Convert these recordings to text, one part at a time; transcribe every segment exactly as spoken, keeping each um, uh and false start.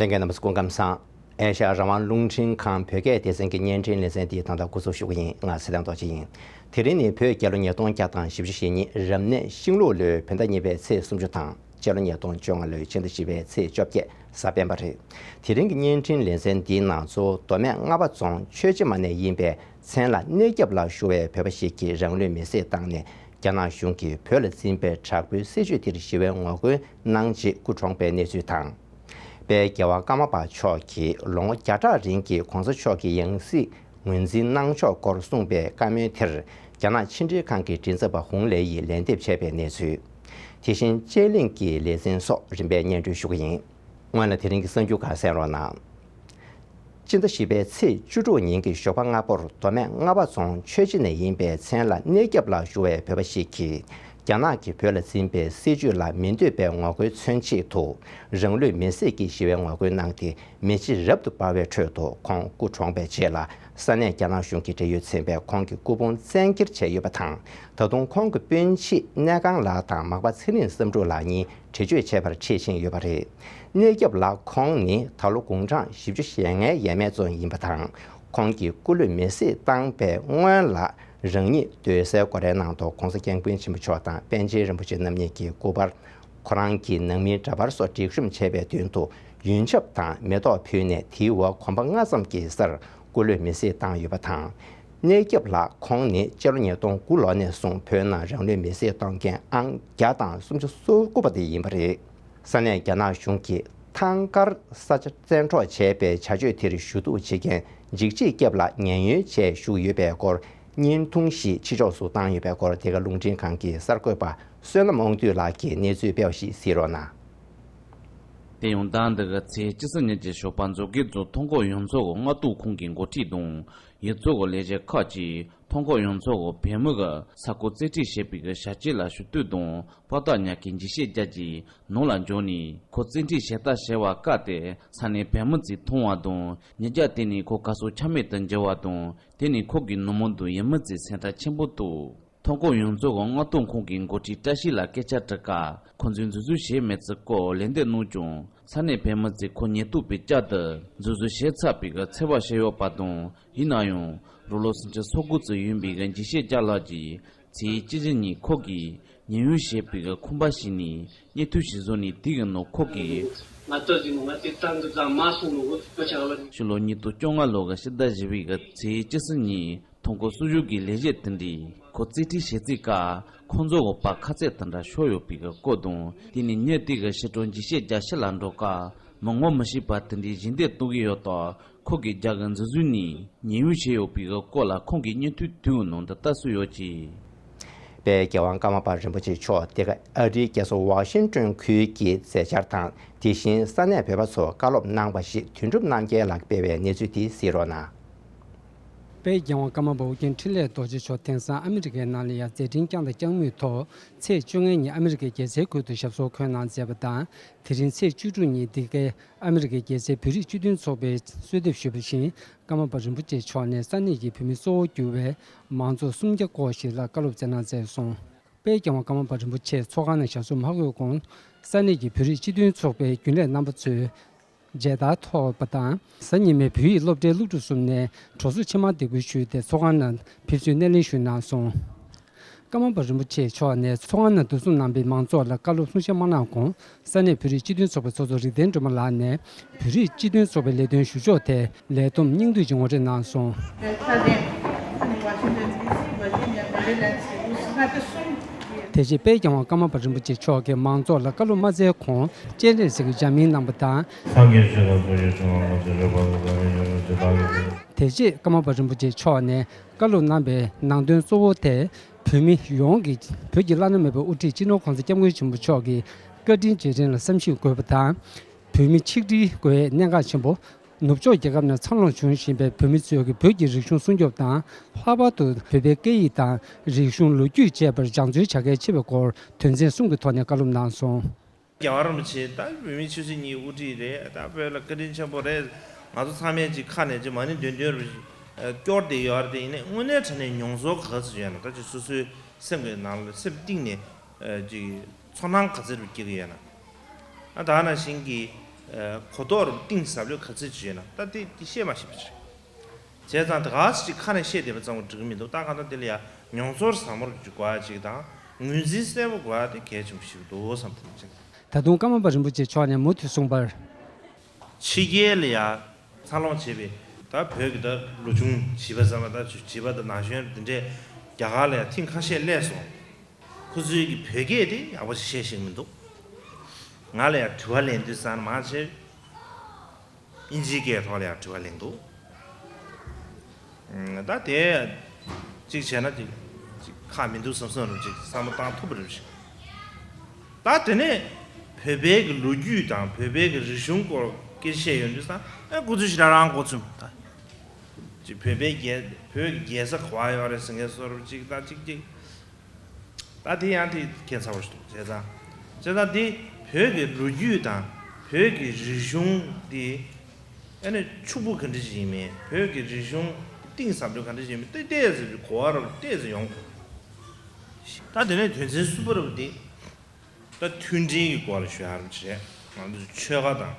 ལྷན་རྒྱས་རྣམ་པ་སྐུ་ཁམས་བཟང་། ཨེ་ཤ་ཡ་རང་དབང་རླུང་འཕྲིན་ཁང་བོད་སྐད་སྡེ་ཚན་གྱི་བརྙན་འཕྲིན་ལེ་ཚན་འདི་ད་ལྟ་འགོ་འཛུགས་ཞུ་གི་ཡིན། ང་ཚེ་བརྟན་རྡོ་རྗེ་ཡིན། དེ་རིང་ནི་བོད་རྒྱལ་ལོ་ཉིས་སྟོང་བརྒྱ་དང་བཞི་བཅུ་ཞེ་གཉིས་རབ་གནས་ཤིང་ལུག་ལོའི་བོད་ཟླ་གཉིས་པའི་ཚེས་སུམ་ཅུ་དང་། སྤྱི་ལོ་ཉིས་སྟོང་བཅོ་ལྔ་ལོའི་ཕྱི་ཟླ་བཞི་པའི་ཚེས་བཅོ་བརྒྱད་གཟའ་སྤེན་པ་རེད། དེ་རིང་གི་བརྙན་འཕྲིན་ལེ་ཚན་འདིའི་ནང་གཙོ་བོ་མདོ་སྨད་རྔ་བ་རྫོང་ཆོས་རྗེ་མ་ནས་ཡིན་པའི་མཚན་ལ་གནས་སྐྱབས་ལགས་ཞུ་བའི་བོད་པ་ཞིག་གིས་རང་ལུས་མེར་སྲེག་བཏང་ནས། རྒྱ་ནག་གཞུང་གིས་བོད་ལ་འཛིན་པའི་དྲག་པོའི་སྲིད་བྱུས་དེར་ཞི་བའི་ངོ་རྒོལ་གནང་རྗེས་སྐུ་གྲོངས་པའི་གནས་ཚུལ་དང་། དཔལ་རྒྱལ་བ་ཀརྨ་པ་མཆོག་གིས་ལོ་ངོ་བརྒྱ་ཕྲག་རིང་གི་གོང་ས་མཆོག་གི་ཡང་སྲིད་ངོས་འཛིན་གནང་ཕྱོགས་སྐོར་གསུངས་པའི་བཀའ་མོལ་དེར། རྒྱ་ནག་ཕྱི་འབྲེལ་ཁང་གི་མགྲིན་ཚབ་པ་ཧུང་ལེ་ཡིས་ལན་འདེབས་བྱས་པའི་གནས་ཚུལ། དེ་བཞིན་དཔྱད་གླེང་གི་ལེ་ཚན་སོགས་རིམ་པས་སྙན་སྒྲོན་ཞུ་གི་ཡིན། སྔོན་ལ་དེ་རིང་གི་གསར་འགྱུར་ཁག་གསན་རོགས་གནང་། སྤྱི་ཟླ་བཞི་པའི་ཚེས་བཅུ་དྲུག་ཉིན་གྱི་ཞོགས་པ་སྔ་པོར་མདོ་སྨད་རྔ་བ་རྫོང་ཆོས་རྗེ་ནས་ཡིན་པའི་མཚན་ལ་གནས་སྐྱབས་ལགས་ཞུ་བའི་བོད་པ་ཞིག་གིས། རྒྱ་ནག་གིས་བོད་ལ་འཛིན་པའི་སྲིད་བྱུས་ལ་མི་འདོད་པའི་ངོ་རྒོལ་མཚོན་ཆེད་དུ། རང་ལུས་མེར་སྲེག་གིས་ཞི་བའི་ངོ་རྒོལ་གནང་སྟེ། མེ་ལྕེ་རབ་ཏུ་འབར་བའི་ཁྲོད་དུ་ཁོང་སྐུ་གྲོངས་པའི་རྗེས་ལ། ས་གནས་རྒྱ་ནག་གཞུང་གི་འབྲེལ་ཡོད་ཚན་པས་ཁོང་གི་སྐུ་ཕུང་བཙན་འཁྱེར་བྱས་ཡོད་པ་དང་། ད་དུང་ཁོང་གི་སྤུན་མཆེད་གནས་ཁང་ལགས་དང་མག་པ་ཚེ་རིང་བསམ་འགྲུབ་ལགས་གཉིས་བྲོས་བྱོལ་བྱས་པར་ཁྲིད་ཕྱིན་ཡོད་པ་རེད། གནས་སྐྱབས་ལགས་ཁོང་ནི་ད་ལོ་དགུང་གྲངས་བཞི་བཅུ་ཞེ་ལྔའི་ཡས་མས་ཙམ་ཡིན་པ་དང་། ཁོང་གི་སྐུ་ལུས་མེར་སྲེག་བཏང་པའི་སྔོན་ལ། རང་ཉིད་སྡོད་སའི་སྒོ་རའི་ནང་དུ་༸གོང་ས་༸སྐྱབས་མགོན་ཆེན་པོ་མཆོག་དང་པཎ་ཆེན་རིན་པོ་ཆེ་རྣམ་གཉིས་ཀྱི་སྐུ་པར། ཁོ་རང་གི་ནང་མིའི་འདྲ་པར་སོགས་སྒྲིག་གཤོམ་བྱས་པའི་མདུན་དུ། ཡོན་ཆབ་དང་མེ་ཏོག་ཕུལ་ནས། དེའི་འོག་གོམ་པ་ལྔ་ཙམ་གྱི་སར་སྐུ་ལུས་མེར་སྲེག་བཏང་ཡོད་པ་དང་། གནས་སྐྱབས་ལགས་ཁོང་ནི་སྤྱི་ལོ་ཉིས་སྟོང་དགུ་ལོ་ནས་བཟུང་བོད་ནང་རང་ལུས་མེར་སྲེག་གཏོང་མཁན་ཨང་བརྒྱ་དང་སུམ་ཅུ་སོ་དགུ་པ་དེ་ཡིན་པ་རེད། ས་གནས་རྒྱ་ནག་གཞུང་གིས་ཐང་དཀར་ས་ཆ་བཙན་འཕྲོག་བྱས་པའི་བྱ་སྤྱོད་དེར་ཞུ་གཏུག་བྱེད་མཁན་འཇིགས་བྱེད་སྐྱབས་ལ་ཉེན་གཡོལ་བྱས་བཞུགས་ཡོད་པའི་སྐོར་བརྙན་ཐུང་ཞིག་ཕྱི་ཕྱོགས་སུ་བཏང་ཡོད་པའི་སྐོར། འདི་ག་རླུང་འཕྲིན་ཁང་གི་གསར་འགོད་པ་བསོད་ནམས་དབང་འདུས་ལགས་ཀྱིས་གནས་ཚུལ་སྤེལ་བ་ཞིག་གཟིགས་རོགས་གནང་། དེ་ཡང་ཟླ་འདི་གི་ཚེས་བཅུ་གསུམ་ཉིན་གྱི་ཞོགས་པ་མཛོད་དགེ་རྫོང་ཐང་འགོ་ཡོངས་རྫོགས་ཀྱི་མངགས་གཏོང་ཁང་གི་འགོ་ཁྲིད་དང་། ཡུལ་ཚོ་གི་ལས་བྱེད་ཁག་ཅིག་ཐང་འགོ་ཡོངས་རྫོགས་ཀྱི་བོད་མི་གི་ས་ཁུལ་རྩིས་ཁྲིད་བྱེད་པའི་གི་བྱ་སྤྱོད་ལ་ཞུ་གཏུག་དང་དཔའ་རྟགས་ཉག་གི་འཇིགས་བྱེད་རྒྱ་གྱིས་ནང་ལ་འབྱོར་ནས། ཁོ་རྩིས་ཁྲིད་བྱེད་ལྟ་བྱེད་པ་བཀག་སྟེ། ས་གནས་བོད་མི་ཚོས་མཐོང་བ་དང་། ཉིས་བརྒྱ་དེ་ནས་ཁོ་ག་སོ་ཆ་མེད་དུ་འགྱུར་བ་དང་། དེ་ནས་ཁོ་གི་ནུ་མོ་དང་ཡུལ་མི་ཚོས་སེམས་ཁྲལ་ཆེན་པོ་བཏོད། ཐང་འགོ་ཡོངས་རྫོགས་ཀྱི་མངགས་གཏོང་ཁང་གི་འགོ་ཁྲིད་བཀྲ་ཤིས་ལ་སྐད་ཆ་དྲིས་སྐབས། ཁོ་ཚོས་འཛིན་བཟུང་བྱས་མེད་ཚུལ་སྐོར་ལན་འདེབས་གནང་ཀྱང་། ས་གནས་བོད་མི་ཚོས་ཁོ་ཉེན་རྟོག་པས་བསྐྱར་དུ་འཛིན་བཟུང་བྱས་ཚར་བའི་གི་ཚོད་དཔག་བྱས་ཡོད་པ་དང་། ཡིན་ན་ཡང་རང་ལོ་སུམ་ཅུ་སོ་དགུ་ཙམ་ཡིན་པའི་གི་འཇིགས་བྱེད་རྒྱ་ལགས་ཀྱིས་ཚེས་བཅུ་བཞི་ཉིན་ཁོ་གིས་ཉེན་གཡོལ་བྱས་པའི་གི་ཁང་པ་ཞིག་ནས་གཉེན་སྟོན་ཞིག་བཟོས་ནས། དེའི་གི་ནང་ཁོ་གིས། ང་ལྟོས་ཟིན་ནོ། ང་དེ་ཏང་གི་ཙང་མ་སོང་ནོ། ཕྱི་ལོ་ཉིས་སྟོང་བཅོ་ལྔ་ལོ་གི་ཕྱི་ཟླ་བཞི་པའི་གི་ཚེས་བཅུ་གསུམ་ཉིན། ཐང་འགོ་སྲུང་བཞུགས་ཀྱི་ལས་བྱེད་དེ་འདྲས་ཁོ་རྩིས་ཁྲིད་བྱེད་རྩིས་ཀ་ཁོང་ཚོ་གི་པར་ཁ་ཚད་དེ་འདྲ་ཤོར་ཡོད་པའི་གི་སྐོར་དང་། དེ་ནས་ཉིན་དེ་གི་ཕྱི་དྲོ་འཇིགས་བྱེད་རྒྱ་ཕྱི་ལ་འགྲོ་སྐབས་མི་ངོ་མི་ཤེས་པ་དེ་འདྲས་ཞལ་འདེབས་གཏོང་གི་ཡོད་སྟབས། ཁོ་གིས་རྒྱ་གི་འཛིན་བཟུང་ནས་ཉེན་གཡོལ་བྱས་ཡོད་པའི་གི་སྐོར་ལ་ཁོང་གིས་བརྙན་ཐུང་དེའི་ནང་འདི་ལྟར་གསུངས་ཡོད་ཅིང་། དཔལ་རྒྱལ་དབང་ཀརྨ་པ་རིན་པོ་ཆེ་མཆོག་འདི་ག་ཨ་རིའི་རྒྱལ་ས་ཝ་ཤིང་ཏོན་ཁུལ་གྱི་མཛད་འཆར་དང་། དེ་བཞིན་ས་གནས་བོད་པ་ཚོར་བཀའ་སློབ་གནང་བ་ཞིག་དོན་གྲུབ་རྣམ་རྒྱལ་ལགས་སྤེལ་བའི་གནས་ཚུལ་དེ་གཟིགས་རོགས་གནང་། དཔལ་རྒྱལ་དབང་ཀརྨ་པ་ཨོ་རྒྱན་འཕྲིན་ལས་རྡོ་རྗེ་མཆོག་དེང་སང་ཨ་མི་རི་ཀའི་ནང་ལ་ཡང་མཛད་འཕྲིན་བསྐྱངས་དང་བསྐྱང་མུས་ཐོག་ཚེས་བཅོ་ལྔའི་ཉིན་ཨ་མི་རི་ཀའི་རྒྱལ་སའི་ཁུལ་དུ་ཞབས་སོར་འཁོད་གནང་མཛད་པ་དང་། དེ་རིང་ཚེས་བཅུ་དྲུག་ཉིན་འདི་གའི་ཨ་མི་རི་ཀའི་རྒྱལ་སའི་བོད་རིགས་སྤྱི་མཐུན་ཚོགས་པས་གསོལ་འདེབས་ཞུས་པ་བཞིན། ཀརྨ་པ་རིན་པོ་ཆེ་མཆོག་ནས་ས་གནས་ཀྱི་བོད་མི་གཙོ་བོ་གྱུར་བའི་མང་ཚོགས་སུམ་བརྒྱ་སྐོར་ཞིག་ལ་བཀའ་སློབ་སྩལ་གནང་མཛད་སོང་། དཔལ་རྒྱལ་དབང་ཀརྨ་པ་རིན་པོ་ཆེ་ཚོགས་ཁང་ནང་ཞབས་སོར་མ་འཁོད་གོང་། ས་གནས་ཀྱི་བོད་རིགས་སྤྱི་མཐུན་ཚོགས་པའི་རྒྱུན་ལས་རྣམ་པ་ཚོས་མཇལ་དར་ཐོགས་པ་དང་། གཟའ་ཉི་མའི་བོད་ཡིག་སློབ་གྲྭའི་སློབ་ཕྲུག་གསུམ་ནས་གྲོགས་ཚོགས་ཕྱི་མར་འདེགས་འབུལ་ཞུས་ཏེ། ཚོགས་ཁང་ནང་ཕེབས་བསུའི་སྣེ་ལེན་ཞུས་གནང་སོང་། ཀརྨ་པ་རིན་པོ་ཆེ་མཆོག་ནས་ཚོགས་ཁང་ནང་འདུ་འཛོམས་གནང་པའི་མང་ཚོགས་ལ་བཀའ་སློབ་གསུང་བཤད་མ་གནང་གོང་། ས་གནས་བོད་རིགས་སྤྱི་མཐུན་ཚོགས་པའི་ཚོགས་གཙོ་རིག་ལྡན་སྒྲོལ་མ་ལགས་ནས། བོད་རིགས་སྤྱི་མཐུན་ཚོགས་པའི་ལས་དོན་ཞུ་ཕྱོགས་ཐད་ལས་བསྡོམས་སྙིང་བསྡུས་ཀྱི་ངོ་སྤྲོད་གནང་སོང་། དེ་རྗེས་དཔལ་རྒྱལ་དབང་ཀརྨ་པ་རིན་པོ་ཆེ་མཆོག་གིས་མང་ཚོགས་ལ་བཀའ་སློབ་མ་སྩལ་གོང་སྤྱན་རས་གཟིགས་ཀྱི་ལྗགས་སྨོན་གནང་པ་དང་། སངས་རྒྱས་ཆོས་དང་ཐུགས་རྗེ་ཆེ་བ་ལ་ཇི་ལྟ་བའི་དེ་རྗེས་ཀརྨ་པ་རིན་པོ་ཆེ་མཆོག་ནས་བཀའ་སློབ་གནང་པའི་ནང་དོན་གཙོ་བོ་དེ། བོད་མི་ཡོངས་ཀྱིས་བོད་ཀྱི་བླ་ན་མེད་པའི་དབུ་ཁྲིད་སྤྱི་ནོར་༸གོང་ས་༸སྐྱབས་མགོན་ཆེན་པོ་མཆོག་གི་བཀའ་དྲིན་རྗེས་དྲན་ལ་བསམ་ཤེས་དགོས་པ་དང་། བོད་མི་ཆིག་སྒྲིལ་དགོས་གནད་འགག་ཆེན་པོ། ནུབ་ཕྱོགས་རྒྱལ་ཁབ་ནང་འཚར་ལོངས་བྱུང་བཞིན་པའི་བོད་མི་ཚོས་ཀྱི་བོད་ཀྱི་རིག་གཞུང་སྲུང་སྐྱོབ་དང་། ལྷག་པར་དུ་བོད་པའི་སྐད་ཡིག་དང་རིག་གཞུང་ལོ་རྒྱུས་བཅས་པར་སྦྱང་བརྩོན་བྱ་གལ་ཆེ་བའི་སྐོར་དོན་ཚན་གསུམ་གྱི་ཐོག་ནས་བཀའ་སློབ་གནང་སོང་། རྒྱལ་བ་རིན་པོ་ཆེ་ད་བོད་མི་ཆོས་སྲིད་གཉིས་དབུ་ཁྲིད་རེད། ད་བོད་ལ་བཀའ་དྲིན་ཆེན་པོ་རེད། ང་ཚོ་ཚང་མས་ཅིག་ཁ་ནས་ཅིག་མ་ཎི་འདོན་འདོན་རུ་སྐྱོར་བསྡད་ཡོད་རེད་དེ། ཡིན་ནའི་དངོས་གནས་དྲང་གནས་མྱོང་ཚོར་ག་ཚོད་ཡོད་ན། ད་ཅིག་སོ་སོའི་སེམས་ཀྱི་ནང་ལ་སེམས་གཏིང་ནས་ཅིག་ཚོར་སྣང་ག་ཚོད་རུ་སྐྱེ་གི་ཡོད་ན། ཨ་ད་ནང་བཞིན་གྱི་ གོ་རྟོགས་རུ་གཏིང་ཟབ་ལོས་ག་ཚོད་ཅིག་ཡོད་ན་ད་དེ་དེ་བཤད་མ་ཤེས་པ་ཅིག་རེད། བྱས་ཙང་དེ་ག་ཚོད་ཅིག་ཁ་ནས་བཤད་བསྡད་པ་ཙམ་གྱིས་འགྲིག་གི་མི་འདུག་ད་གང་ལྟར་དེ་ལ་ཡ་མྱོང་ཚོར་ཟབ་མོ་རུ་ཅིག་དགོས་ཡ་ཅིག་དང་ངོས་འཛིན་གསལ་པོ་དགོས་ཡ་དེ་གལ་ཆེན་པོ་ཞིག་འདུག་བསམ་དེ་ནི་ཅིག་ད་དུང་ཀརྨ་པ་རིན་པོ་ཆེ་མཆོག་ནས་མུ་མཐུད་གསུངས་པར། ཕྱི་རྒྱལ་ལ་ཡ་འཚར་ལོངས་བྱས་པའི་ད་བོད་ཀྱི་ད་ལོ་ཆུང་བྱིས་པ་ཟེར་བ་ད་བྱིས་པ་དང་ན་གཞོན་འདི་འདྲས་རྒྱ་གར་ལ་ཡ་ཐེངས་ཁ་ཤས་སླེབས་སོང་། ཁོ་ཚོའི་གི་བོད་སྐད་དེ་ཡག་པོ་ཞིག་བཤད་ཤེས་ཀྱི་མི་འདུག་ང་ལ་ཡ་དྲི་བ་ལེན་དུས་ཙང་ནས་མང་ཆེ་ཨིན་ཇིའི་སྐད་ཐོག་ལ་ཡང་དྲི་བ་གླེང་འདུག་ཨུམ། ད་དེ་གཅིག་བྱས་ན་ཅིག་ཅིག་ཁག་མི་འདུག་བསམ་བསམ་རུ་ཅིག་བསམ་བློ་བཏང་ཐུབ་པ་རེད་ཞིག་ད་དེ་ནས་བོད་པའི་གི་ལོ་རྒྱུས་དང་བོད་པའི་གི་རིག་གཞུང་སྐོར་སྐད་ཆ་བཤད་ཡོང་དུས་ཙང་ཨ་ཁོ་ཚོས་ཞེ་དྲག་རང་མགོ་ཚོས་ད་ཅིག་བོད་པའི་རྒྱལ་བོད་ཀྱི་རྒྱལ་ས་ག་པར་ཡོད་རེད་ཟེར་མཁན་བཟོ་འདྲ་ཅིག་ད་ཅིག་ཅིག་ད་དེ་ཡང་དེ་ཁྱད་མཚར་པོ་ཞིག་འདུག་བྱས་ཙང་། བྱས་ཙང་དེ་བོད་ཀྱི་ལོ་རྒྱུས་དང་བོད་ཀྱི་རིག་གཞུང་དེ་ཨ་ནི་ཕྱུག་པོ་ག་འདྲ་ཞིག་ཡིན་མིན། བོད་ཀྱི་རིག་གཞུང་གཏིང་ཟབ་པོ་ག་འདྲ་ཞིག་ཡིན་མིན་ཏོག་ཙམ་གྱི་གོ་བ་རུ་ཏོག་ཙམ་ཡོང་དགོས། ད་དེ་ནས་དོན་ཚན་གསུམ་པ་རུ་དེ་ད་མཐུན་སྒྲིལ་གྱི་སྐོར་ལ་ཞུ་ཡག་རུ་བྱས། ང་ཚོ་ཆོལ་ཁ་དང་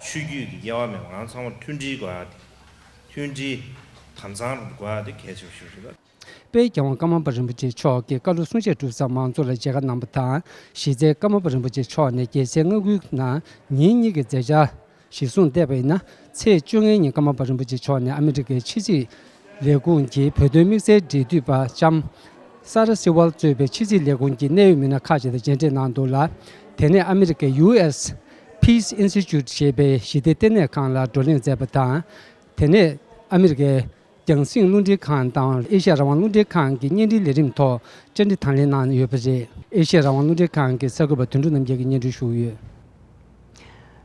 ཆོས་བརྒྱུད་ཀྱི་དབྱེ་བ་མེད་པ་ང་ཚང་མ་མཐུན་སྒྲིལ་དགོས་ཡག་དེ་མཐུན་སྒྲིལ་དམ་གཙང་རུ་དགོས་ཡག་དེ་གལ་ཆེན་པོ་ཞིག་རེད། དཔལ་རྒྱལ་དབང་ཀརྨ་པ་རིན་པོ་ཆེ་མཆོག་གིས་བཀའ་སློབ་གསུང་བཤད་གྲུབ་ཙམ་མང་ཚོགས་ལ་མཇལ་ཁ་གནང་བ་དང་། གཞི་རྩའི་ཀརྨ་པ་རིན་པོ་ཆེ་མཆོག་ནས་རྒྱལ་སའི་མངའ་ཁུལ་ནང་ཉིན་གཉིས་ཀྱི་མཛད་འཆར་གཞིར་བཟུང་བལྟས་པ་ཡིན་ན། ཚེས་བཅོ་ལྔའི་ཉིན་ཀརྨ་པ་རིན་པོ་ཆེ་མཆོག་ནས་ཨ་མི་རི་ཀའི་ཕྱི་སྲིད་ལས་ཁུངས་ཀྱི་བོད་དོན་དམིགས་བསལ་འབྲེལ་མཐུད་པ་ལྕམ་སཱ་ར་སི་ཝལ་གཙོས་པའི་ཕྱི་སྲིད་ལས་ཁུངས་ཀྱི་གནད་ཡོད་མི་སྣ་ཁག་ཅིག་དང་མཇལ་འཕྲད་གནང་འདུག་ལ། དེ་ནས་ཨ་མི་རི་ཀའི་ཡུ་ཨེས་Peace Institute ཞེས་པའི་ཞི་བདེ་ལྟེ་གནས་ཁང་ལ་བགྲོ་གླེང་མཛད་པ་དང་། དེ་ནས་ཨ་མི་རི་ཀའི་རྒྱང་སྲིང་རླུང་འཕྲིན་ཁང་དང་ཨེ་ཤ་ཡ་རང་དབང་རླུང་འཕྲིན་ཁང་གི་བརྙན་འཕྲིན་ལས་རིམ་ཐོག་བཅར་འདྲི་དང་ལེན་གནང་ཡོད་པ་རེད། ཨེ་ཤ་ཡ་རང་དབང་རླུང་འཕྲིན་ཁང་གི་གསར་འགོད་པ་དོན་གྲུབ་རྣམ་རྒྱལ་གྱིས་སྙན་སྒྲོན་ཞུས་ཡོད།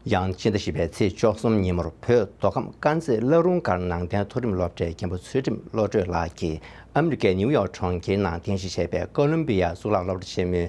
ཡང་སྤྱི་ཟླ་བཞི་པའི་ཚེས་བཅུ་གསུམ་ཉིན་མོར་བོད་མདོ་ཁམས་དཀར་མཛེས་བླ་རུང་སྒར་ནང་བསྟན་མཐོ་རིམ་སློབ་གྲྭའི་མཁན་པོ་ཚུལ་ཁྲིམས་བློ་གྲོས་ལགས་ཀྱིས་ཨ་མི་རི་ཀའི་ནིའུ་ཡོག་གྲོང་ཁྱེར་ནང་རྟེན་གཞི་བྱས་པའི་ཀོ་ལོམ་བི་ཡ་གཙུག་ལག་སློབ་གྲྭ་ཆེན་མོའི་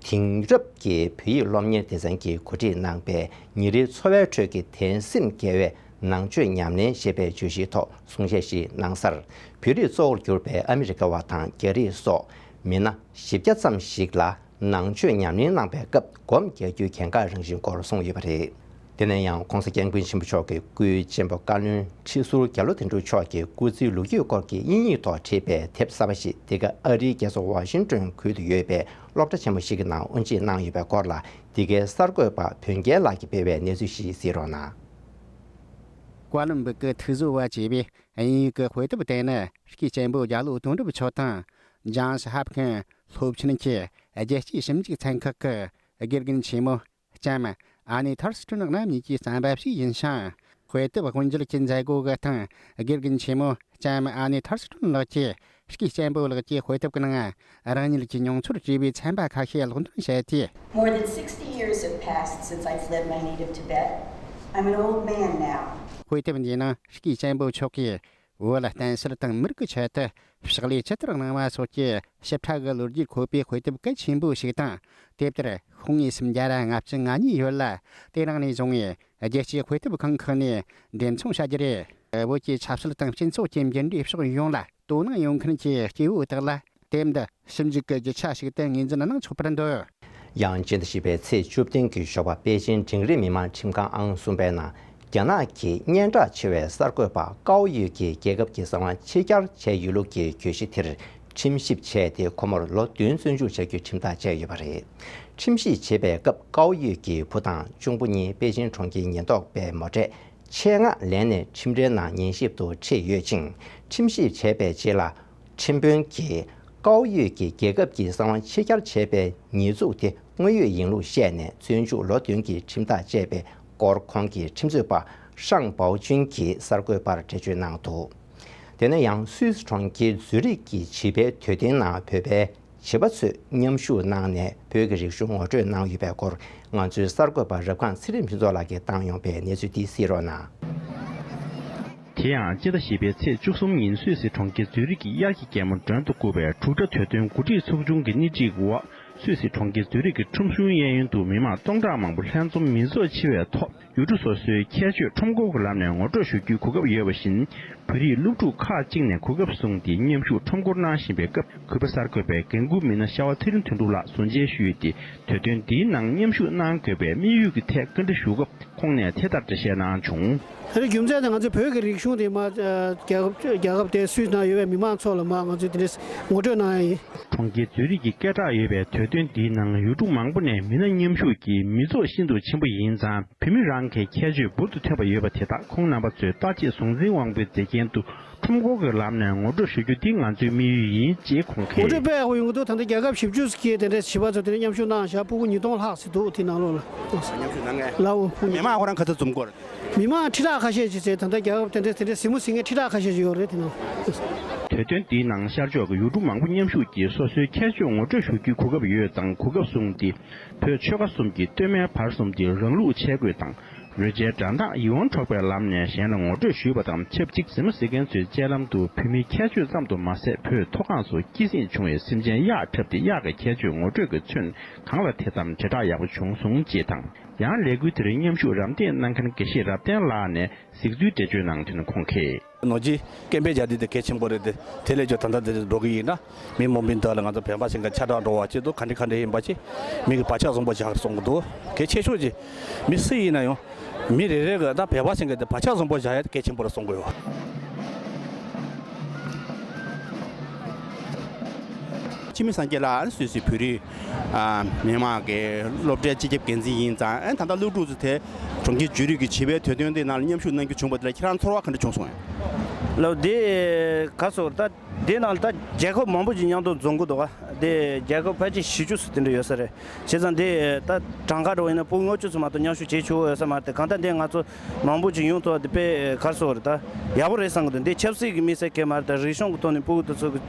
དེང་རབས་ཀྱི་བོད་ཡིག་སློབ་གཉེར་སྡེ་ཚན་གྱིས་གོ་སྒྲིག་གནང་པའི་ཉིན་རེའི་འཚོ་བའི་ཁྲོད་ཀྱི་དད་སེམས་དགེ་བའི་ནང་ཆོས་ཉམས་ལེན་ཞེས་པའི་བརྗོད་གཞིའི་ཐོག་གསུང་བཤད་ཞིག་གནང་སར། བོད་རིགས་གཙོ་བོར་གྱུར་པའི་ཨ་མི་རི་ཀ་བ་དང་རྒྱ་རིགས་སོགས་མི་སྣ་བཞི་བརྒྱ་ཙམ་ཞིག་ལ་ནང་ཆོས་ཉམས་ལེན་གནང་པའི་སྐབས་སྒོམ་རྒྱག་རྒྱུའི་གལ་འགངས་རང་བཞིན་སྐོར་གསུངས་ཡོད་པ་རེད། དེ་ནས་ཡང་༧གོང་ས་༧སྐྱབས་མགོན་ཆེན་པོ་མཆོག་གི་སྐུའི་གཅེན་པོ་བཀའ་བློན་ཁྲི་ཟུར་རྒྱ་ལོ་དོན་གྲུབ་མཆོག་གི་སྐུ་ཚེའི་ལོ་རྒྱུས་སྐོར་གྱི་དབྱིན་ཡིག་ཐོག་བྲིས་པའི་དེབ་གསར་པ་ཞིག་འདི་ག་ཨ་རིའི་རྒྱལ་ས་ཝ་ཤིང་ཏོན་ཁུལ་དུ་ཡོད་པའི་སློབ་གྲྭ་ཆེན་མོ་ཞིག་གི་ནང་དབུ་འབྱེད་གནང་ཡོད་པའི་སྐོར་ལ། འདི་གའི་གསར་འགོད་པ་བོན་རྒྱལ་ལགས་ཀྱིས་སྤེལ་བའི་གནས་ཚུལ་ཞིག་གཟིགས་རོགས་གནང་། ཀོ་ལམ་བིག་གི་ཐིག་བཟོ་བ་ཅེས་པའི་དབྱིན་ཡིག་གི་དཔེ་དེབ་དེ་ནི་སྐུའི་གཅེན་པོ་རྒྱ་ལོ་དོན་གྲུབ་མཆོག་དང་ཇཱན་སི་ཧོབ་ཁིན་སློབ་ཆེན་གྱི་རྒྱལ་སྤྱིའི་ཞིབ་འཇུག་ཚན་ཁག་གི་དགེ་རྒན་ཆེན་མོ་ལྕམ་ཨ་ནེ་ཐར་སི་ཀྲུན་རྣམ་གཉིས་ཀྱིས་བརྩམས་པ་ཞིག་ཡིན་ཞིང་། དཔེ་དེབ་དབུ་འབྱེད་ཀྱི་མཛད་སྒོ་གི་སྟེང་དགེ་རྒན་ཆེན་མོ་ལྕམ་ཨ་ནེ་ཐར་སི་ཀྲུན་ལགས་ཀྱིས་སྐུའི་གཅེན་པོ་ལགས་ཀྱི་དཔེ་དེབ་ཀྱི་ནང་རང་ཉིད་ཀྱི་མྱོང་ཚོར་བྲིས་པའི་ཚན་པ་ཁ་ཤས་ཀློག་འདོན་བྱས་ཏེ། More than sixty years have passed since I fled my native Tibet. I'm an old man now. དཔེ་དེབ་འདིའི་ནང་སྐུའི་གཅེན་པོ་མཆོག་གིས་བོད་བསྟན་སྲིད་དང་མི་རིགས་ཀྱི་ཆེད་དུ་ཕྱག་ལས་ཇི་ལྟར་གནང་བ་སོགས་ཀྱི་ཞིབ་ཕྲ་གི་ལོ་རྒྱུས་འཁོད་པའི་དཔེ་དེབ་གལ་ཆེན་པོ་ཞིག་དང་། དེབ་དེར་ཤོག་ངོས་སུམ་བརྒྱ་ར་ལྔ་བཅུ་ང་གཉིས་ཡོད་ལ། དེ་རིང་ནས་བཟུང་ངས་རྒྱལ་སྤྱིའི་དཔེ་དེབ་ཁང་ཁག་ནས་འགྲེམས་ཚོང་བྱ་རྒྱུ་རེད། བོད་ཀྱི་ཆབ་སྲིད་དང་སྤྱི་ཚོགས་ཀྱི་འགྱུར་འགྲོས་ཕྱོགས་ཡོངས་ལ་དོ་སྣང་ཡོང་མཁན་གྱི་སྐྱེ་བོ་དག་ལ་དེབ་འདི་ཞིབ་འཇུག་གི་རྒྱུ་ཆ་ཞིག་ཏུ་ངོས་འཛིན་གནང་ཆོག་པར་འདོད། ཡང་སྤྱི་ཟླ་བཞི་པའི་ཚེས་བཅུ་བདུན་གྱི་ཞོགས་པ་པེ་ཅིན་འབྲིང་རིམ་མི་མང་ཁྲིམས་ཁང་ཨང་གསུམ་པའི་ནང་རྒྱ་ནག་གི་སྙན་གྲགས་ཆེ་བའི་གསར་འགོད་པ་ཀའོ་ཡུས་ཀྱིས་རྒྱལ་ཁབ་ཀྱི་གསང་བ་ཕྱི་གྱར་བྱས་ཡོད་ལུགས་ཀྱི་གྱོད་གཞི་དེར་ཁྲིམས་ཞིབ་བྱས་ཏེ་ཁོ་མོར་ལོ་བདུན་བཙོན་འཇུག་བྱ་རྒྱུའི་ཁྲིམས་ཐག་བཅད་ཡོད་པ་རེད། ཁྲིམས་ཞིབ་བྱེད་པའི་སྐབས་ཀའོ་ཡུས་ཀྱི་བུ་དང་གཅུང་པོ་གཉིས་པེ་ཅིན་གྲོང་ཁྱེར་ཉེན་རྟོག་པས་མོ་ཊས་ཆེད་མངགས་ལེན་ནས་ཁྲིམས་འབྲེལ་ནང་ཉན་ཞིབ་ཏུ་ཁྲིད་ཡོད་ཅིང་། ཁྲིམས་ཞིབ་བྱས་པའི་རྗེས་ལ། ཁྲིམས་དཔོན་གྱིས་ཀའོ་ཡུས་ཀྱིས་རྒྱལ་ཁབ་ཀྱི་གསང་བ་ཕྱི་གྱར་བྱས་པའི་ཉེས་འཛུགས་དེ་དངོས་ཡོད་ཡིན་ལུགས་བཤད་ནས་བཙོན་འཇུག་ལོ་བདུན་གྱི་ཁྲིམས་ཐག་བཅད་པའི་སྐོར་ཁོང་གི་ཁྲིམས་རྩོད་པ་ཧྲང་པའོ་ཅུན་གྱིས་གསར་འགོད་པར་འགྲེལ་བརྗོད་གནང་འདུག་དེ་ནས་ཡང་སུད་སི་གྲོང་ཁྱེར་ཛུ་རིག་གི་བྱིས་པའི་དུས་སྟོན་ནང་བོད་པའི་བྱིས་པ་ཚོས་མཉམ་ཞུགས་གནང་ནས་བོད་ཀྱི་རིག་གཞུང་ངོ་སྤྲོད་གནང་ཡོད་པའི་སྐོར་ང་ཚོའི་གསར་འགོད་པ་རབ་སྒང་ཚེ་རིང་ཕུན་ཚོགས་ལགས་ཀྱིས་བཏང་ཡོང་པའི་གནས་ཚུལ་འདི་གཟིགས་རོགས་གནང་། དེ་ཡང་སྤྱི་ཟླ་བཞི་པའི་ཚེས་བཅུ་གསུམ་ཉིན་སུད་སི་གྲོང་ཁྱེར་ཛུ་རིག་གི་དབྱར་གྱི་རྒྱལ་མོ་མགྲོན་དུ་བཀུར་བའི་འབྲུག་སྒྲ་དུས་སྟོན་གོ་སྒྲིག་ཚོགས་ཆུང་གི་སྣེ་ཁྲིད་འོག་སུད་སི་གྲོང་ཁྱེར་ཛུ་རིག་གི་ཁྲོམ་གཞུང་གཡས་གཡོན་དུ་མི་མང་སྟོང་ཕྲག་མང་པོ་ལྷན་འཛོམས་མི་ཚོགས་ཆེ་བའི་ཐོག་ཡུལ་གྲུ་སོ་སོའི་ཁྱད་ཆོས་ཁྲོམ་སྐོར་གྱི་ལམ་ནས་ངོ་སྤྲོད་ཞུ་རྒྱུའི་གོ་སྐབས་ཡོད་པ་བཞིན། བོད་རིགས་སློབ་ཕྲུག་ཁག་ཅིག་ནས་གོ་སྐབས་བཟུང་སྟེ་མཉམ་ཞུགས་ཁྲོམ་སྐོར་གནང་བཞིན་པའི་སྐབས། གུས་པ་གསར་འགོད་པས་འགན་འཁུར་མི་སྣ་ཤ་བ་ཚེ་རིང་དོན་གྲུབ་ལགས་ཟུར་མཇལ་ཞུས་ཏེ། དུས་སྟོན་འདིའི་ནང་མཉམ་ཞུགས་གནང་དགོས་པའི་དམིགས་ཡུལ་གྱི་ཐད་བཀའ་འདྲི་ཞུ་སྐབས། ཁོང་ནས་དེ་ལྟར་འགྲེལ་བཤད་གནང་བྱུང་། དེ་རིང་རྒྱུ་མཚན་དེ་ང་ཚོའི་བོད་ཀྱི་རིག་གཞུང་དེ་མ་རྒྱལ་ཁབ་རྒྱལ་ཁབ་དེ་སུད་སི་ནང་ཡོད་པའི་མི་མང་ཚོ་ལ་མ་ང་ཚོས་དེ་འདྲའི་ངོ་སྤྲོད་གནང་ཡ་ཡིན། གྲོང་ཁྱེར་ཛུ་རིག་གི་སྐད་གྲགས་ཡོད་པའི་དུས་སྟོན་འདིའི་ནང་ཡུལ་གྲུ་མང་པོ་ནས་མི་སྣ་མཉམ་ཞུགས་ཀྱིས་མི་ཚོགས་ཤིན་ཏུ་ཆེན་པོ་ཡིན་ཙང་། བོད་མི་རང་གི་ཁྱད་ཆོས་འབུར་དུ་ཐོན་པ་ཡོད་པ་དེ་དག་ཁོང་རྣམ་པ་ཚོས་བརྟག་དཔྱད་གཟུང་འཛིན་དབང་པོའི་མཛེས་རྒྱན་དུ་ཁྲོམ་སྐོར་གྱི་ལམ་ནས་ངོ་སྤྲོད་ཞུ་རྒྱུ་འདི་ང་ཚོའི་དམིགས་ཡུལ་ཡིན་ཅེས་ཁོང་གིས། ངོ་སྤྲོད་དཔེ་ཡག་པོ་ཡོང་གི་འདུག་ད་ལྟ་རྒྱལ་ཁབ་བཞི་བཅུ་ཙམ་གྱི་དེ་འདྲའི་བྱིས་པ་ཚོ་དེ་འདྲ་མཉམ་ཞུགས་གནང་བཞག་ཕྲུ་གུ་ཉིས་སྟོང་ལྷག་ཙམ་འདུག་དེ་ནང་ལོགས་ལ། ལའོ་ཕྲུ་གུ་མི་མང་ཁོ་རང་ག་ཚོད་འཛོམས་ཀྱི་ཡོད་རེད། མི་མང་ཁྲི་ཕྲག་ཁ་ཤས་ཅིག་ཟེར། ད་ལྟ་རྒྱལ་ཁབ་དེ་འདྲའི་དེ་འདྲའི་ཟིན་མོ་ཟིན་མཁན་ཁྲི་ཕྲག་ཁ་ཤས་ཅིག་ཡོད་རེད་དེ་ནང་། དུས་སྟོན་འདིའི་ནང་ཤར་ཕྱོགས་ཀྱི་ཡུལ་གྲུ་མང་པོ་མཉམ་ཞུགས་ཀྱིས་སོ་སོའི་ཁྱད་ཆོས་ངོ་སྤྲོད་ཞུ་རྒྱུའི་གོ་སྐབས་ཡོད་ཙང་གོ་སྐབས་བཟུང་སྟེ། བོད་ཆོལ་ཁ་གསུམ་གྱི་སྟོད་སྨད་བར་གསུམ་གྱི་རང་ལུགས་ཆས་གོས་དང་། རོལ་ཆའི་སྒྲ་གདངས་ཡིད་དབང་འཕྲོག་པའི་ལམ་ནས་གཞན་ལ་ངོ་སྤྲོད་ཞུས་པ་དང་ཆབས་ཅིག་ཟིན་མོ་ཟིན་མཁན་ཚོའི་སྤྱན་ལམ་དུ་བོད་མིའི་ཁྱད་ཆོས་ཙམ་དུ་མ་ཟད། བོད་མཐོ་སྒང་སོགས་སྐྱེད་སྲིང་བྱུང་བའི་སེམས་ཅན་གཡག་འཁྲབ་སྟེ། གཡག་གི་ཁྱད་ཆོས་ངོ་སྤྲོད་ཀྱི་ཚོན་གང་ལ་དེ་ཙམ་དྲིལ་བསྒྲགས་ཡག་པོ་བྱུང་སོང་ཅེས་དང་། ཡང་ལས་འགུལ་དེར་མཉམ་ཞུགས་རམ་འདེགས་གནང་མཁན་དགེ་བཤེས་རབ་བརྟན་ལགས་ནས་གཟིགས་ཚུལ་འགྲེལ་བརྗོད་གནང་དོན། ཁོང་གིས། ནོར་གྱི་སྐད་འབོད་རྒྱག་དུས་དེ་གལ་ཆེན་པོ་རེད་དེ། དེ་ལས་ཀྱང་ད་ལྟ་དེ་འགྲོ་གི་ཡིན་ན། མི་མང་པོའི་འདུག་ལ་ང་ཚོ་བོད་པ་ཞིག་གི་ཆ་གྲགས་འགྲོ་བ་ཅིག་འདུག་ག་འདྲ་ག་འདྲ་ཡིན་པ་ཅིག་མི་གི་བག་ཆགས་བཟང་པོ་བཞག་སོང་གི་འདུག་གལ་ཆེ་ཤོས་ཅིག་མི་སུ་ཡིན་ན་ཡང་། མི་རེ་རེ་གི་ད་བོད་པ་ཞིག་གི་དེ་བག་ཆགས་བཟང་པོ་བཞག་ཡ་དེ་གལ་ཆེན་པོ་རེད་བསམ་གི་ཡོད། འཆི་མེད་སངས་རྒྱས་ལགས་སུད་སི་བོད་རིགས་ཨ་མི་མང་གི་སློབ་གྲྭའི་སྤྱི་ཁྱབ་འགན་འཛིན་ཡིན་ཙང་། ཨ་ད་ལྟ་སློབ་ཕྲུག་ཚོ་དེ་གྲོང་ཁྱེར་ཛུ་རིག་གི་བྱིས་པའི་དུས་སྟོན་དེ་ནང་ལ་མཉམ་ཞུགས་གནང་རྒྱུ་བྱུང་བ་དེ་ལ་ཁྱེད་རང་ཚོར་བ་ག་འདྲ་བྱུང་སོང་ངས། ལགས་དེ་ག་སོ་ད་དེ་ནང་ལ་ད་རྒྱལ་ཁབ་མང་པོ་ཅིག་མཉམ་དུ་འཛོམས་གི་འདུག་ག་དེ་རྒྱལ་ཁབ་ཕལ་ཆེར་བཞི་བཅུ་ཙམ་དེ་འདྲ་ཡོད་ས་རེད། བྱས་ཙང་དེ་ད་གྲངས་ཀ་འདྲ་བོ་ཡིན་ན་ཕྲུ་གུ་ལྔ་བཅུ་ཙམ་མ་གཏོགས་མཉམ་ཞུགས་བྱེད་ཆོག་ཡོད་ས་མ་རེད། གང་ལྟར་དེ་ང་ཚོ་མང་པོ་ཅིག་ཡོང་ཐུབ་པ་དེ་དཔེ་ག་སོ་རེད། ད་ཡག་པོ་རེད་བསམ་གི་འདུག་དེ་ཆབ་སྲིད་ཀྱི་དམིགས་བསལ་གང་ཡང་མ་རེད། ད་རིག་གཞུང་གི་ཐོག་ནས་ཕྲུ་གུ་དེ་ཚོ་གི་